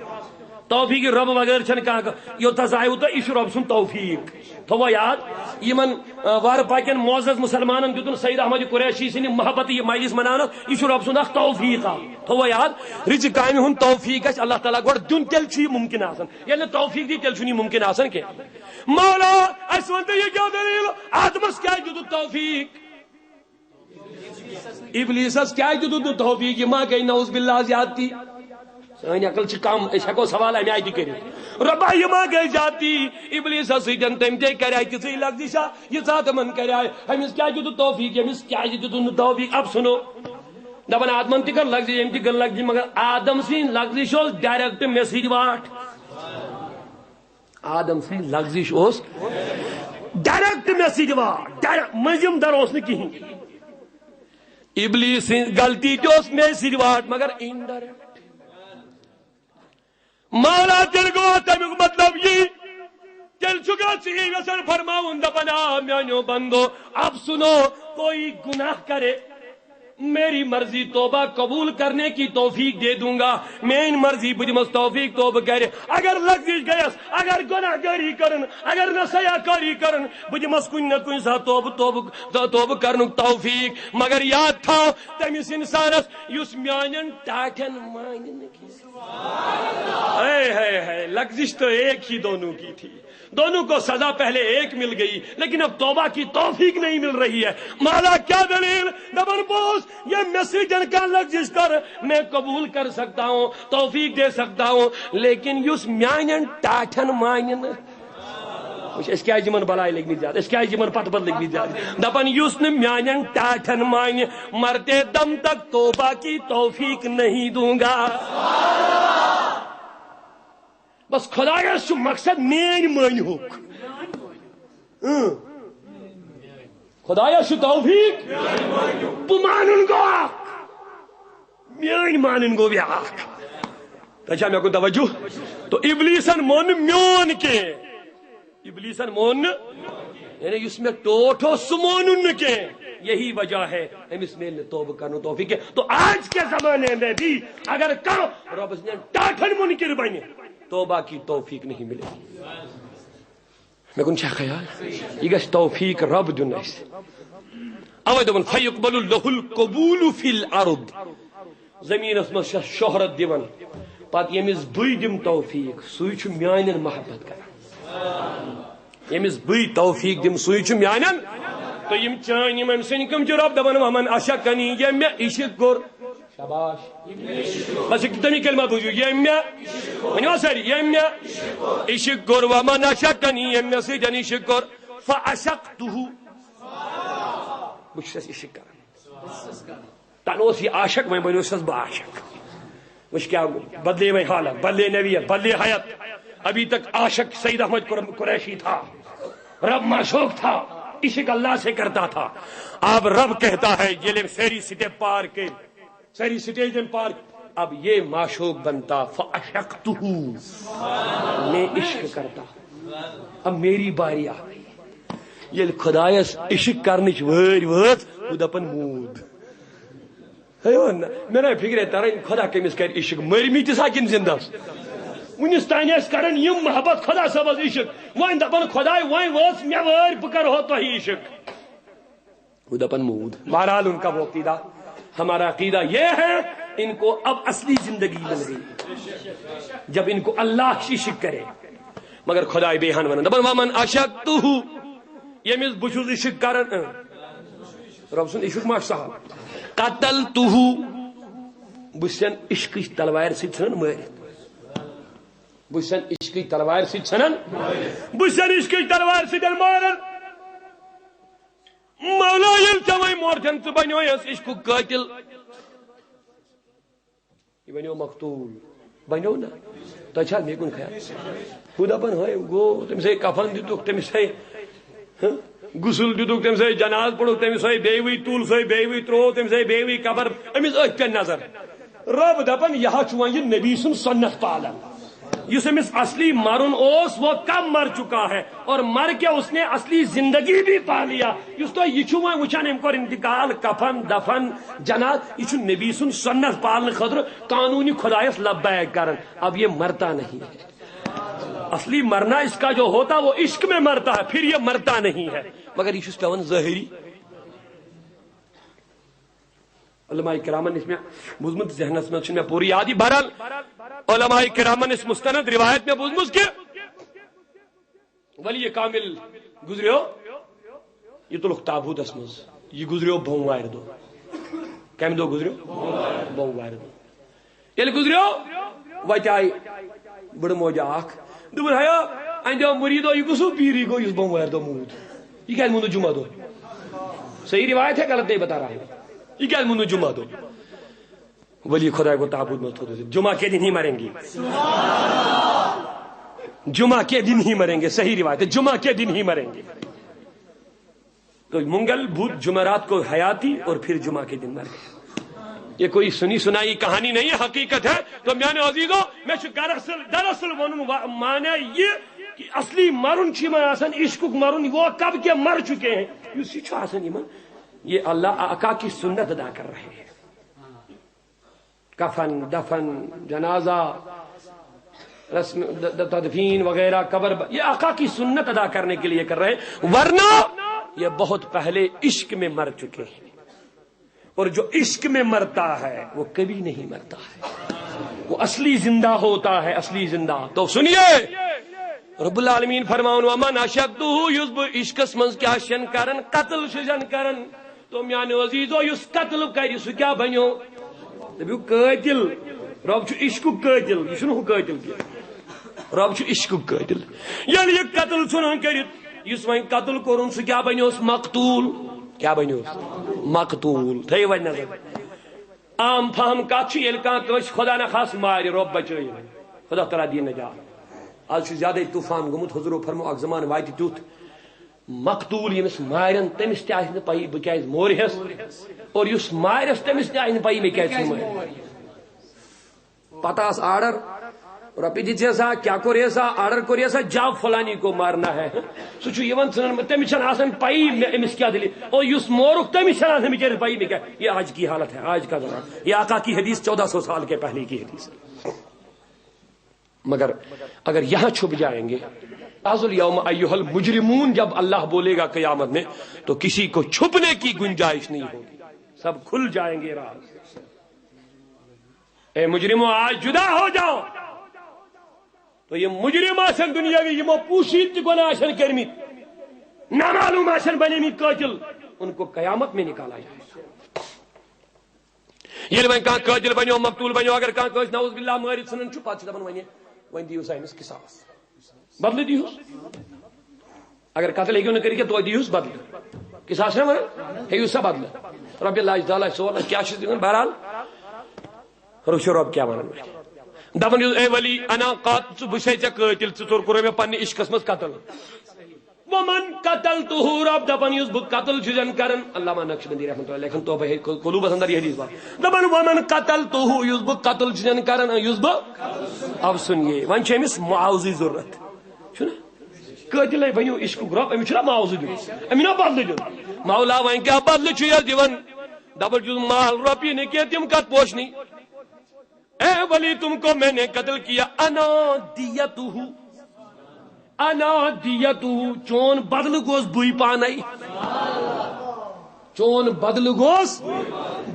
توفیق رب بغٲر چھنہٕ کانٛہہ کٲم۔ یوٚتتھ آیوٕ تۄہہِ، یہِ چھُ رب سُنٛد توفیق۔ تھووا یاد، یِمن، آ، وارٕ پاکٮ۪ن معزز مسلمانن دیُتُن سعید احمد قریشی سٕنٛدِ محبتہٕ یہِ مجلس مناونس، یہِ چھُ رب سُنٛد اکھ توفیق اکھ۔ تھووا یاد، رٕژِ کامہِ ہُنٛد توفیق گژھِ اللہ تعالیٰ گۄڈٕ دیُن، تیٚلہِ چھُ یہِ مُمکِن آسان۔ ییٚلہِ نہٕ توفیق دی، تیٚلہِ چھُنہٕ یہِ مُمکِن آسان کینٛہہ۔ مولا، اسہِ وَن تہٕ، یہِ کیٛاہ دٔلیٖل؟ آدمس کیٛازِ دیُتُکھ توفیق؟ ابلیسس کیٛازِ دیُتُکھ نہٕ توفیق؟ یہِ ما گٔے نعوذ باللہ زیادتی؟ سٲنۍ عقل چھِ کم، أسۍ ہٮ۪کو سوال اَمہِ آیہِ تہِ کٔرِتھ، رۄبا، یہِ ما گٔے زیادتی؟ ابلیسس سۭتۍ تٔمۍ تے کریٛاے تِژھٕے لفظی چھا، یہِ ژاہ تِمن کریٛاے۔ أمِس کیٛازِ دیُتُکھ توفیق؟ ییٚمِس کیٛازِ دیُتُکھ نہٕ توفیق؟ اب سُنو۔ دپان آدمن تہِ کٔر لغزش، أمۍ تہِ کٔر لغزش، مگر آدم سٕنٛز لغزش اوس ڈائریکٹ مےٚ سۭتۍ واٹھ۔ آدم سٕنٛز لغزش اوس ڈائریکٹ مےٚ سۭتۍ واٹھ، ڈائریکٹ، مٔنٛزِم در اوس نہٕ کِہیٖنۍ۔ ابلیس سٕنٛز غلطی تہِ اوس مےٚ سۭتۍ واٹھ، مگر انڈائریکٹ۔ مولا تیٚلہِ گوٚو تَمیُک مطلب یی، تیٚلہِ چھُکھا ژٕ یی یژھان فرماوُن، دَپان، آ میٛانیو بندو، اب سنو، کوئی گناہ کرے، میری مرضی توبہ قبول کرنے کی توفیق دے دوں گا، میٛٲنۍ مرضی، بہٕ دِمس توفیق توبہٕ کرِ۔ اگر لغزش گٔیس، اگر گناہ گٲری کٔرٕن، اگر نہ سیاہ کٲری کٔرٕن، بہٕ دِمس کُنہِ نہ کُنہِ ساتہٕ توبہٕ، توبہٕ، توبہٕ کرنُک توفیق۔ مگر یاد تھاو، تٔمِس انسانس یُس میٛانٮ۪ن ٹاٹھٮ۪ن مانہِ نہٕ کینٛہہ۔ ہے، ہے، ہے، لغزش تو ایک ہی دونوں کی تھی، دونوں کو سزا پہلے ایک مل گئی، لیکن اب توبہ کی توفیق نہیں مل رہی ہے۔ مولا کیا دلیل؟ دپان بوس، یہ مےٚ سۭتۍ کانٛہہ لغزش کر، میں قبول کر سکتا ہوں، توفیق دے سکتا ہوں، لیکن یُس میٛانٮ۪ن ٹاٹھٮ۪ن مانہِ نہٕ۔ وٕچھ، أسۍ کیٛازِ یِمن بلاے لٔگۍ مٕتۍ زیادٕ، أسۍ کیٛازِ یِمن پتہٕ پتہٕ لٔگۍ مٕتۍ زیادٕ؟ دپان یُس نہٕ میٛانٮ۪ن ٹاٹھٮ۪ن مانہِ، مرتے دم تک توبہ کی توفیق نہیں دوں گا۔ بس خدایس چھُ مقصد میٲنۍ مٲنۍ ہُک۔ اۭں۔ خدایس چھُ توفیق۔ بہٕ مانُن گوٚو اکھ۔ میٲنۍ مانٕنۍ گوٚو بیٛاکھ۔ تۄہہِ چھا مےٚ کُن توجہ؟ تو ابلیسن مون نہٕ میون کینٛہہ۔ ابلیسن مون نہٕ، یعنی یُس مےٚ ٹوٹھ اوس، سُہ مونُن نہٕ کینٛہہ۔ یہی وجہ ہے، أمِس میلہِ نہٕ توبہٕ کرنُک توفیق کینٛہہ۔ تو آج کے زمانے میں بھی اگر کانٛہہ رۄبہٕ سٕنٛدٮ۪ن ٹاٹھن مُنکِر بنہِ، توبہ کی توفیق نہیں ملے گی۔ مےٚ کُن چھا خیال؟ یہِ گژھِ توفیق رب دیُن اَسہِ۔ اَوَے دوٚپُن، "فیقبل لہ القبول فی الارض۔" زٔمیٖنَس منٛز چھَس شہرت دِوان، پَتہٕ ییٚمِس بٕے دِمہٕ توفیق، سُے چھُ میٛانٮ۪ن محبت کران۔ ییٚمِس بٕے توفیق دِمہٕ، سُے چھُ میٛانٮ۪ن۔ تہٕ یِم چٲنۍ یِم أمۍ سٕنٛدۍ کٕم چھِ رب دَپان، "ومن عشقنی"، ییٚمۍ مےٚ عشق کوٚر۔ شاباش۔ بس یہِ تٔمی کلمہ بوٗزِو، ییٚمۍ مےٚ، ؤنِو سٲری، ییٚمۍ مےٚ عشق کوٚر، ومن عشقنی، ییٚمۍ مےٚ سۭتۍ عشق کوٚر، فعشقتہ۔ بہٕ چھُس عشق کران۔ تَنہٕ اوس یہِ عاشق، وۄنۍ بنیوسس بہٕ عاشق۔ وٕچھ کیٛاہ گوٚو، بدلے وۄنۍ حالت، بدلے نوعیت، بدلے حیت۔ ابھی تک عاشق سید احمد قر-، قریشی تھا، رب معشوق تھا، عشق اللہ سے کرتا تھا۔ اب رب کہتا ہے، ییٚلہِ أمۍ سٲری سٹیپ پار کٔرۍ، ساری سٹیجن پار۔ اب یہ معشوق بنتا، فعشقتہ، میں عشق کرتا۔ اب میری باری آ گئی۔ ییٚلہِ خدایس عشق کرنٕچ وٲرۍ وٲژ، بہٕ دپن موٗد۔ ہے او نہ، مےٚ نہ فکرے تران خدا کٔمِس کرِ عشق، مٔرمٕتِس ہا کِنہٕ زندس؟ وُنِس تانۍ ٲسۍ کران یِم محبت خدا صٲبس عشق، وۄنۍ دپان خداے وۄنۍ وٲژ مےٚ وٲرۍ، بہٕ کرہو تۄہہِ عشق۔ وہ دپن موٗد۔ بہرحال ان کا وہ عقیدہ، ہمارا عقیدہ یہ ہے، ان کو اب اصلی زندگی مل گئی۔ جب ان کو اللہ عشق کرے، مگر خداے بیٚیہِ ہن ونان، دپان، "ومن عشقتہ"، ییٚمِس بہٕ چھُس عشق کران، اۭں۔ رب سُنٛد عشق ما چھُ سہل؟ "قتلتہ"، بہٕ چھُسن عشقٕچ تلوارِ سۭتۍ ژھٕنان مٲرِتھ۔ بہٕ چھُسن عشقٕچ تلوارِ سۭتۍ ژھٕنان، بہٕ چھُسن عشقٕچ تلوارِ سۭتۍ ماران۔ مولا، ییٚلہِ ژےٚ وۄنۍ مورتھٮ۪ن ژٕ بنیویس عشقُک قٲتِل، یہِ بنیو مقتوٗل، بنیو نہ؟ تۄہہِ چھا مےٚ کُن خیال؟ ہُہ دپان، ہے گوٚو، تٔمِس ہے کفن دِتُکھ، تٔمِس ہے، ہہ، غسل دِتُکھ، تٔمِس ہے جناز پوٚرُکھ، تٔمِس ہے بیٚیہِ وٕے تُل، سُہ ہے بیٚیہِ وٕے ترٛوو، تٔمِس ہے بیٚیہِ وٕے قبر، أمِس أتھۍ پٮ۪ٹھ نظر۔ رب دپان، یہِ ہا چھُ وۄنۍ یہِ نبی سُنٛد سنت پالان۔ یُس أمِس اصلی مرُن اوس، وہ کب مر چکا ہے، اور مر کے اس نے اصلی زندگی بھی پا لیا۔ یُس تۄہہِ یہِ چھُو وۄنۍ وٕچھان، أمۍ کوٚر انتقال، کفن، دفن، جناز، یہِ چھُ نبی سُنٛد سنت پالنہٕ خٲطرٕ قانوٗنی خدایس لبیک کران۔ اب یہ مرتا نہیں ہے۔ اصلی مرنا اس کا جو ہوتا، وہ عشق میں مرتا ہے، پھر یہ مرتا نہیں ہے۔ مگر یہ چھُس پٮ۪وان ظٲہری۔ علماء کرامن نِش مےٚ بوٗزمُت، ذہنس منٛز چھُنہٕ مےٚ پوٗرٕ یاد، یہِ بہرحال علماء کرامن نِش مستند روایت مےٚ بوٗزمٕژ کہِ ولی کامل گُزریو، یہِ تُلُکھ تابوٗتس منٛز، یہِ گُزریو بوموارِ دۄہ۔ کمہِ دۄہ گُزریو؟ بوموارِ دۄہ۔ ییٚلہِ گُزریو، وتہِ آیہِ بٕڑٕ موجا اکھ، دوٚپُن، ہیا، اَنہِ دِیو مُریٖدو، یہِ کُس ہیوٗ پیٖرٕے گوٚو یُس بوموارِ دۄہ موٗد؟ یہِ کیٛازِ موٗدُن جمعہ دۄہ؟ صحیح روایت ہے، غلط نہیں بتا رہا ہوں۔ یہِ کیٛازِ موٗدُن جمعہ دۄہ؟ ولی خدا کو تابوت میں تھوڑے سے، جمعہ کے دن ہی مریں گے۔ جمعہ کے دن ہی مریں گے، صحیح روایت ہے، جمعہ کے دن ہی مریں گے۔ تو منگل، بدھ، جمعرات کو حیاتی اور پھر جمعہ کے دن مر گئے۔ یہ کوئی سنی سنائی کہانی نہیں ہے، حقیقت ہے۔ تو میانو عزیزو، میں چھو دراصل، دراصل ونن وا-، معنی یہ کہ اصلی مرن چھ یمن آسان عشقک مرن، وہ کب کے مر چکے ہیں۔ یُس یہ چھو آسان یمن، یہ اللہ آقا کی سنت ادا کر رہے ہیں۔ کفن، دفن، جنازہ، رسم د-، د-، تدفین وغیرہ، قبر ب-، یہ آقا کی سنت ادا کرنے کے لیے کر رہے ہیں، ورنہ یہ بہت پہلے عشق میں مر چکے ہیں۔ اور جو عشق میں مرتا ہے، وہ کبھی نہیں مرتا ہے، وہ اصلی زندہ ہوتا ہے، اصلی زندہ۔ تو سنیے، رب العالمین فرماؤن، ومن اشدہ، یُس بہ عشقس منز کیا شن کرن، قتل شجن کرن۔ تو میانو عزیزو، یُس قتل کرِ، سُہ کیا بنیو؟ دپیو قٲتِل۔ رب چھُ عشقُک قٲتِل، یہِ چھُنہٕ ہُہ قٲتِل کینٛہہ۔ رب چھُ عشقُک قٲتِل۔ ییٚلہِ یہِ قتل ژھُنان کٔرِتھ، یُس وۄنۍ قتل کوٚرُن، سُہ کیٛاہ بنیوس؟ مقتول۔ کیٛاہ بنیوس؟ مقتول۔ تھٲیِو وۄنۍ نظر۔ عام فہم کتھ چھُ، ییٚلہِ کانٛہہ کٲنٛسہِ خدا نخواست مارِ، رب بچٲیِن، خدا تعالیٰ دِیِن نجات۔ از چھُ زیادَے طوفان گوٚمُت، حضورو فرمو، اکھ زمانہٕ واتہِ تیُتھ، مقتول ییٚمِس مارن، تٔمِس تہِ آسہِ نہٕ پَیی بہٕ کیٛازِ مورِ ہٮ۪س، اور یُس مارٮ۪س، تٔمِس تہِ آسہِ نہٕ پَیی مےٚ کیٛازِ چھُ مٲرِتھ۔ پتہٕ آس آرڈر، رۄپیہِ دِژے سا، کیٛاہ کوٚر سا، آرڈر کوٚر سا، جاو فلانی کو مارنا ہے۔ سُہ چھُ یِوان ژھٕنان، تٔمِس چھَنہٕ آسان پَیی مےٚ أمِس کیٛاہ دٔلیٖل۔ اور یُس مورُکھ، تٔمِس چھَنہٕ آسان بِچٲرِس پَیی مےٚ کیٛاہ۔ یہ آج کی حالت ہے، آج کا زمانہ۔ یہ آقا کی حدیث، چودہ سو سال کے پہلے کی حدیث۔ مگر اگر یہاں چھپ جائیں گے، از الیوم ایھا المجرمون، جب اللہ بولے گا قیامت میں، تو کسی کو چھپنے کی گنجائش نہیں ہوگی، سب کھل جائیں گے راز۔ اے مجرمو، آج جدا ہو جاؤ۔ تو یہ مجرم آسن دنیاوی، یمو پوشیدہ تہ گناہ آسن کرمت، نامعلوم آسن بنیمت قاتل، ان کو قیامت میں نکالا جائے گا۔ ییٚلہِ وۄنۍ کانٛہہ قٲتِل بنیو، مقتول بنیو، اگر کانٛہہ کٲنٛسہِ نعوذ باللہ مٲرِتھ ژھٕنان چھُ، پتہٕ چھِ دپان، وۄنۍ، وۄنۍ دِیِو سا أمِس قصاص، بدلہٕ دِیہوس۔ اگر قتل ہیٚکِو نہٕ کٔرِتھ کینٛہہ، توتہِ دِیہوس بدلہٕ۔ قصاص چھِنہ ونان، ہیٚیِو سا بدلہٕ۔ رۄپیہِ لچھ، دہ لچھ، ژور لچھ، کیٛاہ چھِس دِوان؟ بہرحال، وٕچھِو رۄب کیٛاہ ونان۔ دپان چھُس، اے ولی، انا قات-، ژٕ، بہٕ چھُسے ژےٚ قٲتِل، ژٕ ژوٚر کوٚرُے مےٚ پننہِ عشقس منٛز قتل۔ ومن قتلتہ، رب دپان، یُس بہٕ قتل چھُسن کران، علامہ نقشبندی رحمۃ اللہ علیہ لیکھان تحفہ قلوبس اندر یہ حدیث بات۔ دپان، ومن قتلتہ، یُس بہٕ قتل چھُسن کران، یُس بہٕ، اب سنیے، وۄنۍ چھِ أمِس معاوضٕچ ضروٗرت۔ چھُنہ؟ قٲتلے بنیو عشقُک رب، أمِس چھُنہ معاوضہٕ دیُن؟ أمِس چھُنہ بدلہٕ دیُن؟ مولا، وۄنۍ کیٛاہ بدلہٕ چھُ یَس دِوان؟ دپان چھُس، مال رۄپیہِ نہٕ کینٛہہ، تِم کتھ پوشنٕے۔ اے ولی، تم کو میں نے قتل کیا، انا دیتہ، انا دیتہ، چون بدلہٕ گوس بٕے پانے، چون بدلہٕ گوس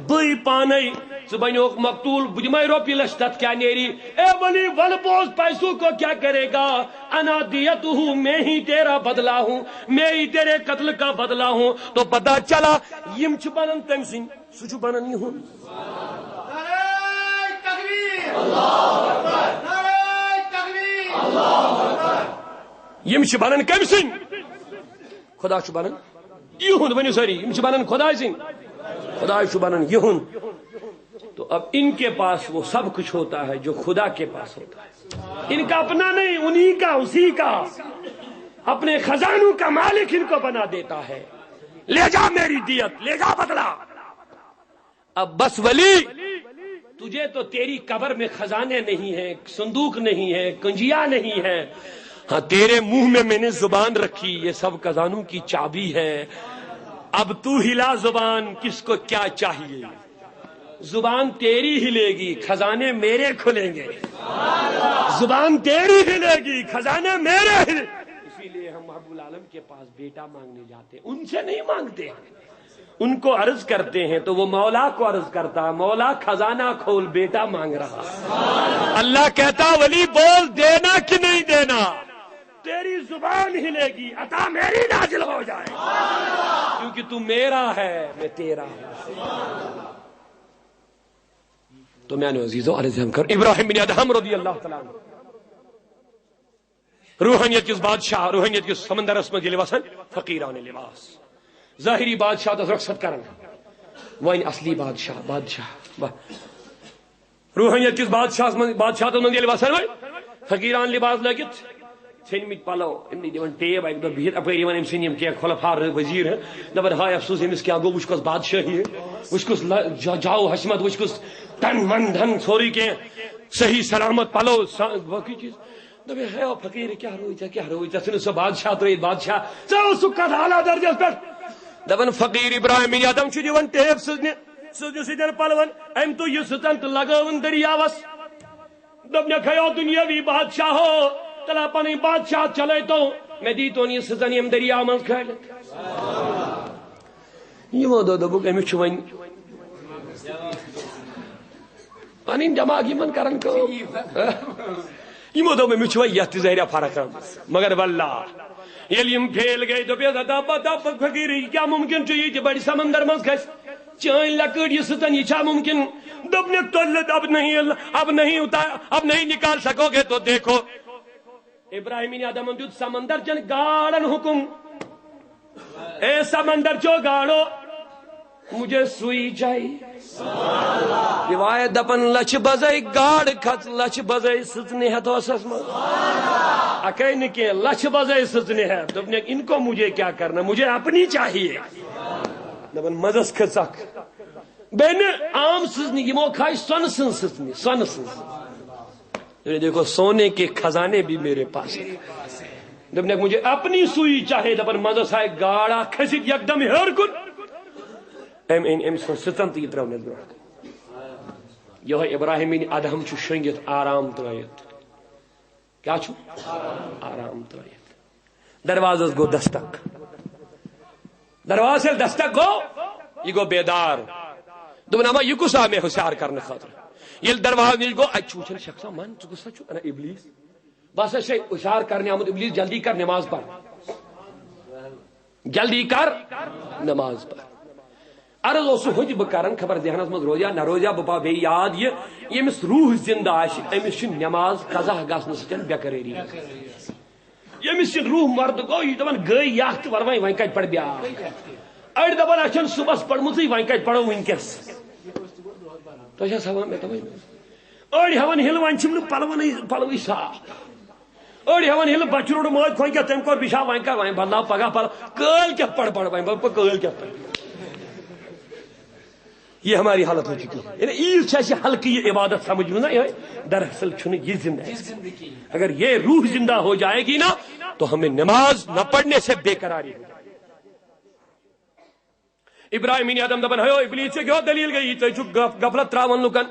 بٕے پانے۔ ژٕ بنیوکھ مقتول، بہٕ دِمے رۄپیہِ لچھ، تتھ کیٛاہ نیری؟ اے ولی، ول بوز، پیسوں کو کیا کرے گا؟ انا دیتہ، میں ہی تیرا بدلہ ہوں، میں ہی تیرے قتل کا بدلہ ہوں۔ تو پتہ چلا، یِم چھِ بنان تٔمۍ سٕنٛدۍ۔ سُہ چھُ بنان یِہُنٛد۔ نعرہ تکبیر! اللہ اکبر! نعرہ تکبیر! اللہ اکبر! یِم چھِ بنان کٔمۍ سٕنٛدۍ؟ خدا چھُ بنان یِہُنٛد، ؤنِو سٲری، یِم چھِ بنان خداے سٕنٛدۍ۔ خداے چھُ بنان یِہُنٛد۔ تو اب ان کے پاس وہ سب کچھ ہوتا ہے جو خدا کے پاس ہوتا ہے۔ ان کا اپنا نہیں، انہی کا، اسی کا۔ اپنے خزانوں کا مالک ان کو بنا دیتا ہے۔ لے جا میری دیت، لے جا بدلہ۔ اب بس ولی، تجھے تو، تیری قبر میں خزانے نہیں ہیں، صندوق نہیں ہے، کنجیا نہیں ہے۔ ہاں، تیرے منہ میں میں نے زبان رکھی، یہ سب خزانوں کی چابی ہے۔ اب تو ہلا زبان، کس کو کیا چاہیے؟ زبان تیری ہلے گی، خزانے میرے کھلیں گے۔ زبان تیری ہلے گی، خزانے میرے ہلے۔ اسی لیے ہم محبوب العالم کے پاس بیٹا مانگنے جاتے ہیں، ان سے نہیں مانگتے۔ ان کو عرض کرتے ہیں تو وہ مولا کو عرض کرتا ہے، مولا، خزانہ کھول، بیٹا مانگ رہا۔ اللہ کہتا، ولی، بول، دینا کہ نہیں دینا؟ تیری زبان ہلے گی، عطا میری نازل ہو جائے، کیونکہ تو میرا ہے، میں تیرا ہوں۔ تو میانو عزیزو، عرض ہم کر، ابراہیم بن ادہم رضی اللہ تعالیٰ عنہ، روحانیت کِس بادشاہ، روحانیت کِس سمندرس منٛز ییٚلہِ وسان، فقیرانہ لباس، ظٲہری بادشاہ تس رخصت کران، وۄنۍ اصلی بادشاہ، بادشاہ، واہ۔ روحانیت کِس بادشاہس منٛز، بادشاہتس منٛز ییٚلہِ وسان وٲلۍ، فقیران لباس لٲگِتھ، ژھیٚنمٕتۍ پلو، یِمنٕے دِوان ٹیب، اکہِ دۄہ بِہِتھ اپٲرۍ یِوان أمۍ سٕنٛدۍ یِم کینٛہہ خلفاء وزیر، دپان، ہاے افسوس، أمِس کیٛاہ گوٚو، وٕچھ کۄس بادشٲہی، وٕچھ کُس ل-، جا-، جاو حشمت، وٕچھ کُس تن من دھن، سورُے کینٛہہ صحیح سلامت پلو، سا-، باقٕے چیٖز۔ دوٚپُن، ہے او فقیٖر، کیٛاہ روٗدۍ ژےٚ، کیٛاہ روٗدۍ ژےٚ؟ ژٕ نہٕ سۄ بادشاہ ترٛٲیِتھ بادشاہ، ژےٚ اوسُکھ کتھ اعلیٰ درجس پٮ۪ٹھ۔ دپان، فقیٖر ابراہیم یادم چھُ دِوان ٹیب سٕژنہِ، سٕژنہِ سۭتۍ پلون، أمۍ تُج یہِ سٕژن تہٕ لگٲوٕن دٔریاوس۔ دوٚپنکھ، ہے او دُنیٲوی بادشاہو، تلا پنٕنۍ بادشاہ چلٲوتو، مےٚ دیٖتون یہِ سٕژن ییٚمہِ دٔریاو منٛز کھٲلِتھ۔ یِمو دوٚپ، دوٚپُکھ، أمِس چھُ وۄنۍ پنٕنۍ دٮ۪ماغ یِمن کران کٲم۔ یِمو دوٚپ، أمِس چھُ وۄنۍ یتھ تہِ ظٲہرا فرق آمٕژ۔ مگر واللہ، ییٚلہِ یِم فیل گٔے، دوٚپُکھ، ہتا پتا فقیٖر، یہِ کیٛاہ مُمکِن چھُ، یہِ تہِ بڑِ سمندر منٛز کھسہِ؟ چٲنۍ لۄکٕٹ یہِ سٕژن، یہِ چھا مُمکِن؟ دوٚپنکھ، تُلِتھ، اب نہیں، اب نہیں اتار، اب نہیں نکال سکو گے تو دیکھو۔ ابراہیمی آدمن دیُت سمندر چٮ۪ن گاڈن حکم، اے سمندر چو گاڈو، مجھے سوئی چاہیے۔ روایت دپان، لچھ بزے گاڈ کھژ، لچھ بزے سٕژنہِ ہٮ۪تھ اوسس منٛز۔ اکے نہٕ کینٛہہ، لچھ بزے سٕژنہِ ہٮ۪تھ۔ دوٚپنکھ، ان کو مجھے کیا کرنا، مجھے اپنی چاہیے۔ دپان، مزس کھٔژ اکھ۔ بیٚیہِ نہٕ عام سٕژنہِ، یِمو کھاے سۄنہٕ سٕنٛز سٕژنہِ، سۄنہٕ سٕنٛز۔ یہ دیکھو، سونے کے خزانے بھی میرے پاس ہے۔ دوٚپنکھ، مجھے اپنی سوئی چاہیے۔ دپان، منٛزس آیہِ گاڈ اکھ کھٔسِتھ یکدم ہیوٚر کُن۔ أمۍ أنۍ أمۍ سٕنٛز سٕژن تہٕ یہِ ترٲونس برونٛہہ کُن۔ یِہوٚے ابراہیٖم بن ادہم چھُ شۄنٛگِتھ آرام ترٲیِتھ۔ کیٛاہ چھُ؟ آرام ترٲیِتھ۔ دروازس گوٚو دستک۔ دروازس ییٚلہِ دستک گوٚو، یہِ گوٚو بیدار۔ دوٚپُن، اما یہِ کُس آو مےٚ ہُشار کرنہٕ خٲطرٕ؟ ییٚلہِ دروازٕ نِش گوٚو، اتہِ چھُ وٕچھان شخصا، من، ژٕ کُس سا چھُکھ؟ انان ابلیس۔ بہٕ ہسا چھُسے ہُشار کرنہِ آمُت، ابلیس، جلدی کر، نماز پر۔ جلدی کر، نماز پر۔ عرض اوسُس ہُہ تہِ بہٕ کران، خبر ذہنس منٛز روزیا نہ روزیا، بہٕ پاو بیٚیہِ یاد یہِ، ییٚمِس روح زندٕ آسہِ، أمِس چھِ نماز قضا گژھنہٕ سۭتۍ بے قرٲری۔ ییٚمِس یہِ روح مردٕ گوٚو، یہِ دپان گٔے یتھ تہٕ وۄنۍ، وۄنۍ کتہِ پرٕ بیٛاکھ؟ أڑۍ دپان، اسہِ چھنہٕ صُبحس پٔرمٕژٕے، وۄنۍ کتہِ پرو وٕنکیٚس؟ تۄہہِ چھا سوال مےٚ تۄہہِ؟ أڑۍ ہٮ۪وان ہِلہٕ، وۄنۍ چھِم نہٕ پلونٕے، پلوٕے صاف۔ أڑۍ ہٮ۪وان ہِلہٕ، بچہِ روٚٹ مٲج کھۄنٛگہِ، تٔمۍ کوٚر پِشاب، وۄنۍ کر، وۄنۍ بدلاو پگاہ پلو۔ کٲلۍ کٮ۪تھ پرٕ، پرٕ، وۄنۍ پرٕ کٲلۍ کٮ۪تھ پرٕ۔ یہ ہماری حالت ہو چکی ہے۔ یعنی عیٖد چھِ اَسہِ ہلکہٕ یہِ عبادت سمجھ یِوان نا، یِہوٚے۔ دراصل چھُنہٕ یہِ زندٕ اَسہِ۔ اگر یہ روح زندہ ہو جائے گی نا، تو ہمیں نماز نہ پڑھنے سے بے قراری ہو جائے گی۔ ابراہیم بن ادہم دپان، ہے او ابلیس، ژےٚ کیٛاہ دلیل گٔیی؟ ژٕ چھُکھ غف-، غفلت تراوان لُکن۔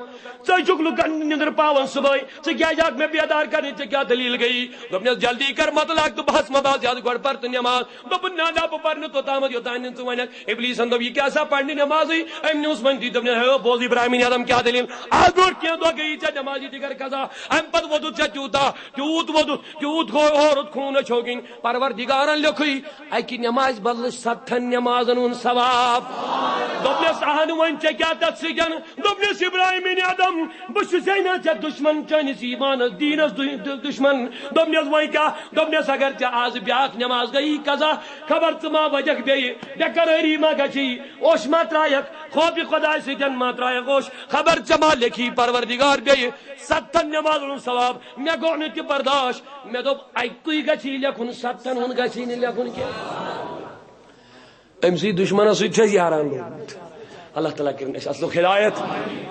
ژٕ چھُکھ لُکن نِندٕر پاوان صبحٲے۔ ژٕ کیٛازِ آکھ مےٚ بیدار کرنہِ؟ ژےٚ کیٛاہ دلیل گٔیی؟ دوٚپنس، جلدی کر، متہٕ لاگ تہٕ بہٕ ہس مہ بس زیادٕ، گۄڈٕ پر تہٕ نماز۔ دوٚپُن، نہ، نہ، بہٕ پرٕ نہٕ توٚتامتھ، یوٚتام نہٕ ژٕ ونکھ۔ ابلیسن دوٚپ، یہِ کیٛاہ سا پرنہِ نمازٕے؟ أمۍ نیوٗس وۄنۍ تی۔ دوٚپنس، ہے او، بوز ابراہیم بن ادہم کیٛاہ دلیل؟ از برونٛٹھ کینٛہہ دۄہ گٔیی ژےٚ نمازِ دِگر قضا۔ امہِ پتہٕ ووٚدُتھ ژےٚ تیوٗتاہ، تیوٗت ووٚدُتھ، تیوٗت گوٚو ہورُت خوٗن أچھو کِنۍ۔ پروردگارن لیوٚکھُے اکہِ نمازِ بدلہٕ ستتھن نمازن ہُنٛد ثواب۔ دوٚپنس، اہن، وۄنۍ ژےٚ کیٛاہ تتھ سۭتۍ؟ دوٚپنس، ابراہیم بن ادہم، بہٕ چھُسے نا ژےٚ دشمن، چٲنِس ایمانس، دیٖنس دُ-، دُ-، دشمن۔ دوٚپنس، وۄنۍ کیٛاہ؟ دوٚپنس، اگر ژےٚ آز بیٛاکھ نماز گٔیی قضا، خبر ژٕ ما وجکھ بیٚیہِ، بے قرٲری ما گژھی، اوٚش ما ترٛایکھ، خوفِ خۄداے سۭتۍ ما ترٛایکھ اوٚش، خبر ژےٚ ما لیکھی پروردگار بیٚیہِ ستتھن نمازن ہُنٛد ثواب۔ مےٚ گوٚو نہٕ تہِ برداشت۔ مےٚ دوٚپ، اَکُے گژھی لیکھُن، ستتھن ہُنٛد گژھی نہٕ لیکھُن کینٛہہ۔ أمۍ سٕے دُشمنس سۭتۍ چھُ اَسہِ یاران لوٚگمُت۔ اللہ تعالیٰ کٔرِن اَسہِ اصلُک ہدایت،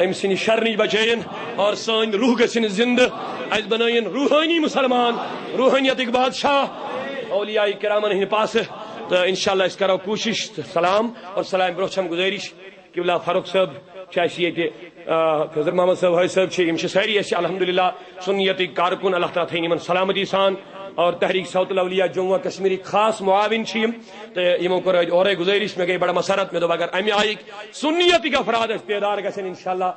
أمۍ سٕنٛدِ شرٕ نِش بچٲیِن اور سٲنۍ روح گژھن زندٕ، اَسہِ بنٲیِن روحٲنی مسلمان، روحٲنیتٕکۍ بادشاہ، اولیاء کرامن ہٕنٛدِ پاسہٕ۔ تہٕ انشاءاللہ أسۍ کرو کوٗشش تہٕ سلام اور سلام برونٛہہ چھم گُزٲرِش۔ قبلہ فاروق صٲب چھِ اَسہِ ییٚتہِ، آ، خضر محمد صٲب، حٲج صٲب چھِ، یِم چھِ سٲری اَسہِ الحمدللہ سنیتٕکۍ کارکُن، اللہ تعالیٰ تھٲیِن یِمن سلامتی سان۔ اور تحریک صوت الاولیاء جموں و کشمیرٕکۍ خاص معاون چھِ یِم، تہٕ یِمو کوٚر اَتہِ اورَے گُزٲرِش۔ مےٚ گٔے بڑٕ مسرت، مےٚ دوٚپ اگر اَمہِ آیِکۍ سنیتٕکۍ افراد اَسہِ بیدار گژھن، انشاءاللہ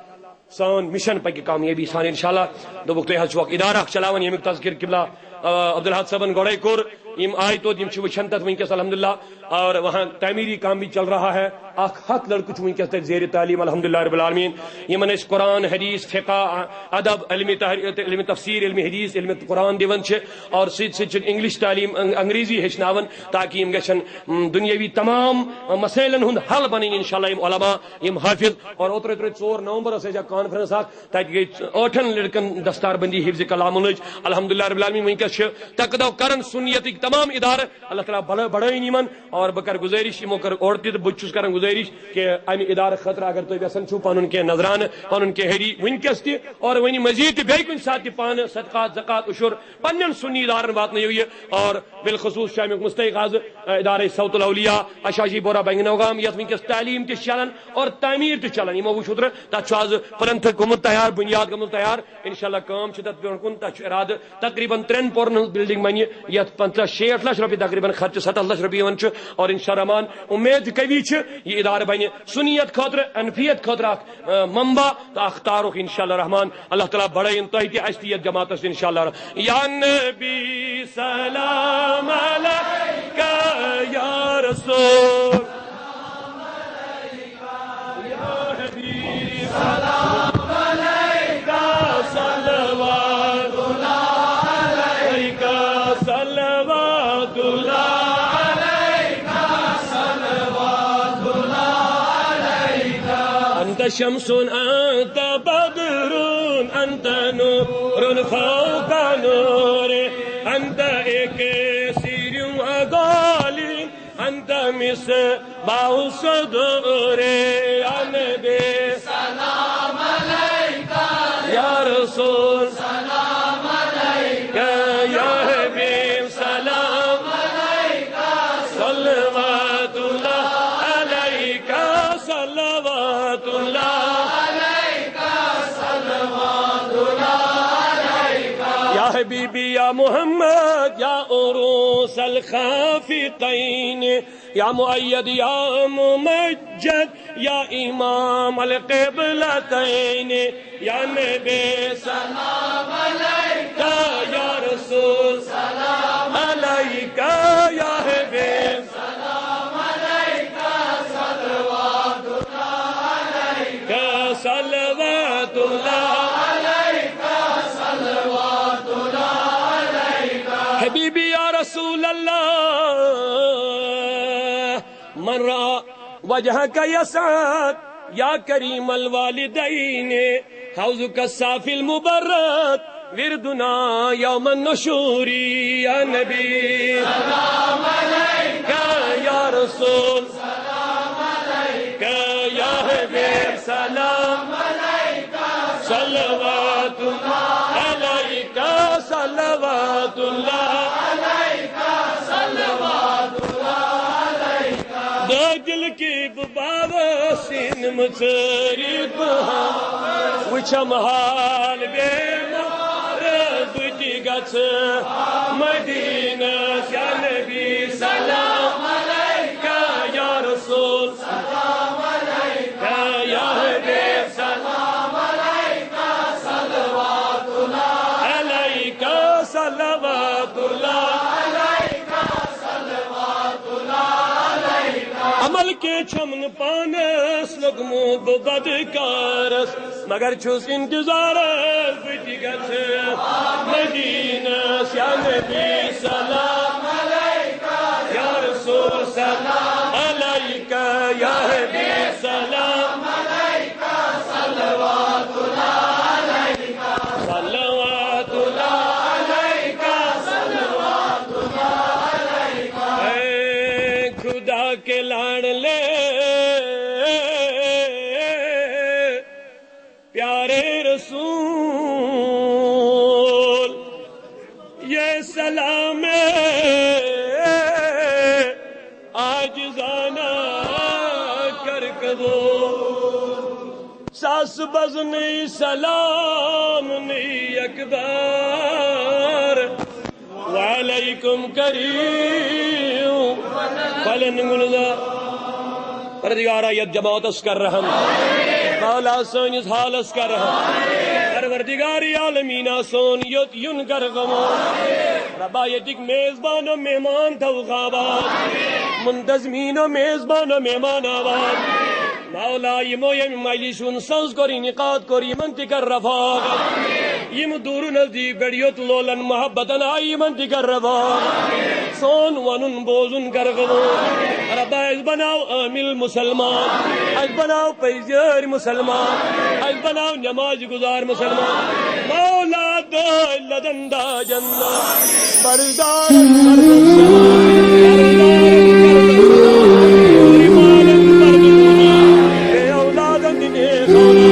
سٲنۍ مِشن پکہِ کامیٲبی سان انشاءاللہ۔ دوٚپُکھ، تُہۍ حظ چھِو اکھ ادارٕ اکھ چلاوان، ییٚمیُک تذکرٕ قبلہ، آ، عبدالحق صٲبن گۄڈَے کوٚر۔ یِم آے توٚت، یِم چھِ وٕچھان تَتھ وٕنکیٚس الحمدللہ۔ اور وہاں تعمیری کام بھی چل رہا ہے۔ اکھ ہتھ لڑکہٕ چھِ وٕنکیٚس تَتہِ زیر تعلیم، الحمدللہ رب العالمین۔ یِمن أسۍ قرآن، حدیث، فقہ، ادب، علم تحر-، علم تفسیر، علم حدیث، علم قرآن دِوان چھِ، اور سۭتۍ سۭتۍ چھِ انگلش تعلیم، انگ-، انگریزی ہیٚچھناوان، تاکہ یِم گژھن، م، دنیاوی تمام مسائلن ہُنٛد حل بنٕنۍ انشاءاللہ یِم علماء، یِم حافظ۔ اور اوترٕ، اوترٕ ژور نومبر ٲس اَسہِ اکھ کانفرنس اکھ، تَتہِ گٔے ٲٹھن لڑکن دستار بندی حفظ کلام لٔج۔ الحمدللہ رب العالمین، وٕنکیٚس چھِ تقدو کران سنیتٕکۍ تمام ادارٕ، اللہ تعالیٰ بڑٲ-، بڑٲیِن یِمن۔ اور بہٕ کرٕ گُزٲرِش، یِمو کٔر اورٕ تہِ، تہٕ بہٕ تہِ چھُس کران گُزٲرِش کہِ اَمہِ ادارٕ خٲطرٕ اگر تُہۍ یژھان چھِو پنُن کینٛہہ نذرانہٕ، پنُن کینٛہہ ہدی وٕنکیٚس تہِ، اور وۄنۍ مزید تہِ بیٚیہِ کُنہِ ساتہٕ تہِ پانہٕ صدقات، زکوٰۃ، عشر پننٮ۪ن سنی ادارن واتنٲیِو یہِ۔ اور بالخصوص چھُ امیُک مستحق از، آ، ادارے صوت الاولیاء، اشاشی بورہ بنگنوگام، یتھ وٕنکیٚس تعلیٖم تہِ چھِ چلان اور تعمیٖر تہِ چھِ چلان۔ یِمو وٕچھ اوترٕ، تتھ چھُ از پلنتھ گوٚمُت تیار، بُنیاد گوٚمُت تیار۔ انشاءاللہ کٲم چھِ تتھ برونٛہہ کُن، تتھ چھُ ارادٕ تقریباً ترٛٮ۪ن پورن ہٕنٛز بلڈنگ بنہِ، یتھ پنژاہ شیٹھ لچھ رۄپیہِ تقریباً خرچہٕ، ستتھ لچھ رۄپیہِ یِوان چھُ۔ اور انشاءاللہ رحمان، امید قوی چھِ، یہِ ادارٕ بنہِ سنیت خٲطرٕ، انفیت خٲطرٕ اکھ، آ، منبع تہٕ اکھ تارُک انشاءاللہ رحمان۔ اللہ تعالیٰ بڑٲیِن تۄہہِ تہِ، اسہِ تہِ، یتھ جماعتس تہِ انشاءاللہ۔ یا نبی سلام علیک، یا رسول، یا حبیب سلام علیک، صلوات اللہ علیک، صلوات اللہ علیک، صلوات اللہ علیک۔ انت شمس، انت بدر، انت نور فوق نور، انت اکسیر غالی، انت مصباح الصدور، یا نبی سلام علیک، یا رسول سلام علیک، یا حبیب سلام علیک، صلوات اللہ علیک، صلوات اللہ علیک، صلوات اللہ علیک۔ یا حبیبی یا محمد، یا عروس الخافقین، یا مؤید یا ممجد، یا امام القبلتین، یا نبی سلام علیک، یا رسول سلام علیک، یا حبیب سلام علیک، صلوات اللہ علیک، صلوات اللہ علیک، صلوات اللہ علیک۔ حبیبی یا رسول اللہ، من رأى وجهك يسعد، يا كريم الوالدين، حوضك الصافي المبرد، وردنا يوم النشور، يا نبي سلام عليك، يا رسول سلام عليك، يا حبيب سلام عليك، صلوات الله عليك، صلوات الله عليك، صلوات الله عليك۔ دٲخِل کی بہٕ باوَس سیٖنہٕ مٕژٲرِتھ بہٕ ہا وٕچھم حال بیمار، بہٕ تہِ گژھٕ مدینس، یا نبی سلام علیک، یا رسول سلام علیک، یا حبیب سلام علیک، صلوات اللہ علیک، صلوات اللہ علیک، صلوات اللہ علیک۔ عمل کینٛہہ چھم نہٕ پانس لوٚگمُت بہٕ بدکارس، مگر چھُس انتظارس بہٕ تہِ گژھٕ مدینس، یا نبی سلام علیک، یا رسول سلام علیک، یا حبیب سلام علیک، صلوات اللہ علیک، صلوات اللہ علیک، صلوات اللہ علیک۔ اے خدا کے لاڈلے، پیارے رسول، یہ سلام عاجزانہ کر قبول۔ ساس بزنی سلام نی اکبر، وعلیکم کریم۔ فلن گلزار۔ پروردگارا، یتھ جماعتس کر رحم، مولا سٲنِس حالس کر رحم، پروردگار عالمینا سون یوٚت یُن کر قبول۔ ربا، ییٚتِکۍ میزبان و مہمان تھاوُکھ آباد، منتظمین و میزبان و مہمان آباد۔ مولا، یِمو ییٚمہِ مجلسہِ ہُنٛد سنٛز کوٚر، انعقاد کوٚر، یِمن تہِ کر رفاقت۔ یِم دوٗرٕ نزدیٖک پٮ۪ٹھ یوٚت لولن محبتن آیہِ، یِمن تہِ کر رفاقت۔ سون ونُن بوزُن کر قبول۔ ربا، اَسہِ بناو عامل مسلمان، اَسہِ بناو پزیٲرۍ مسلمان، اَسہِ بناو نماز گزار مسلمان۔ مولا، دٲے لدن داجن برزدار، برزدار، برزدار، برزدار، بے اولادن دِنہِ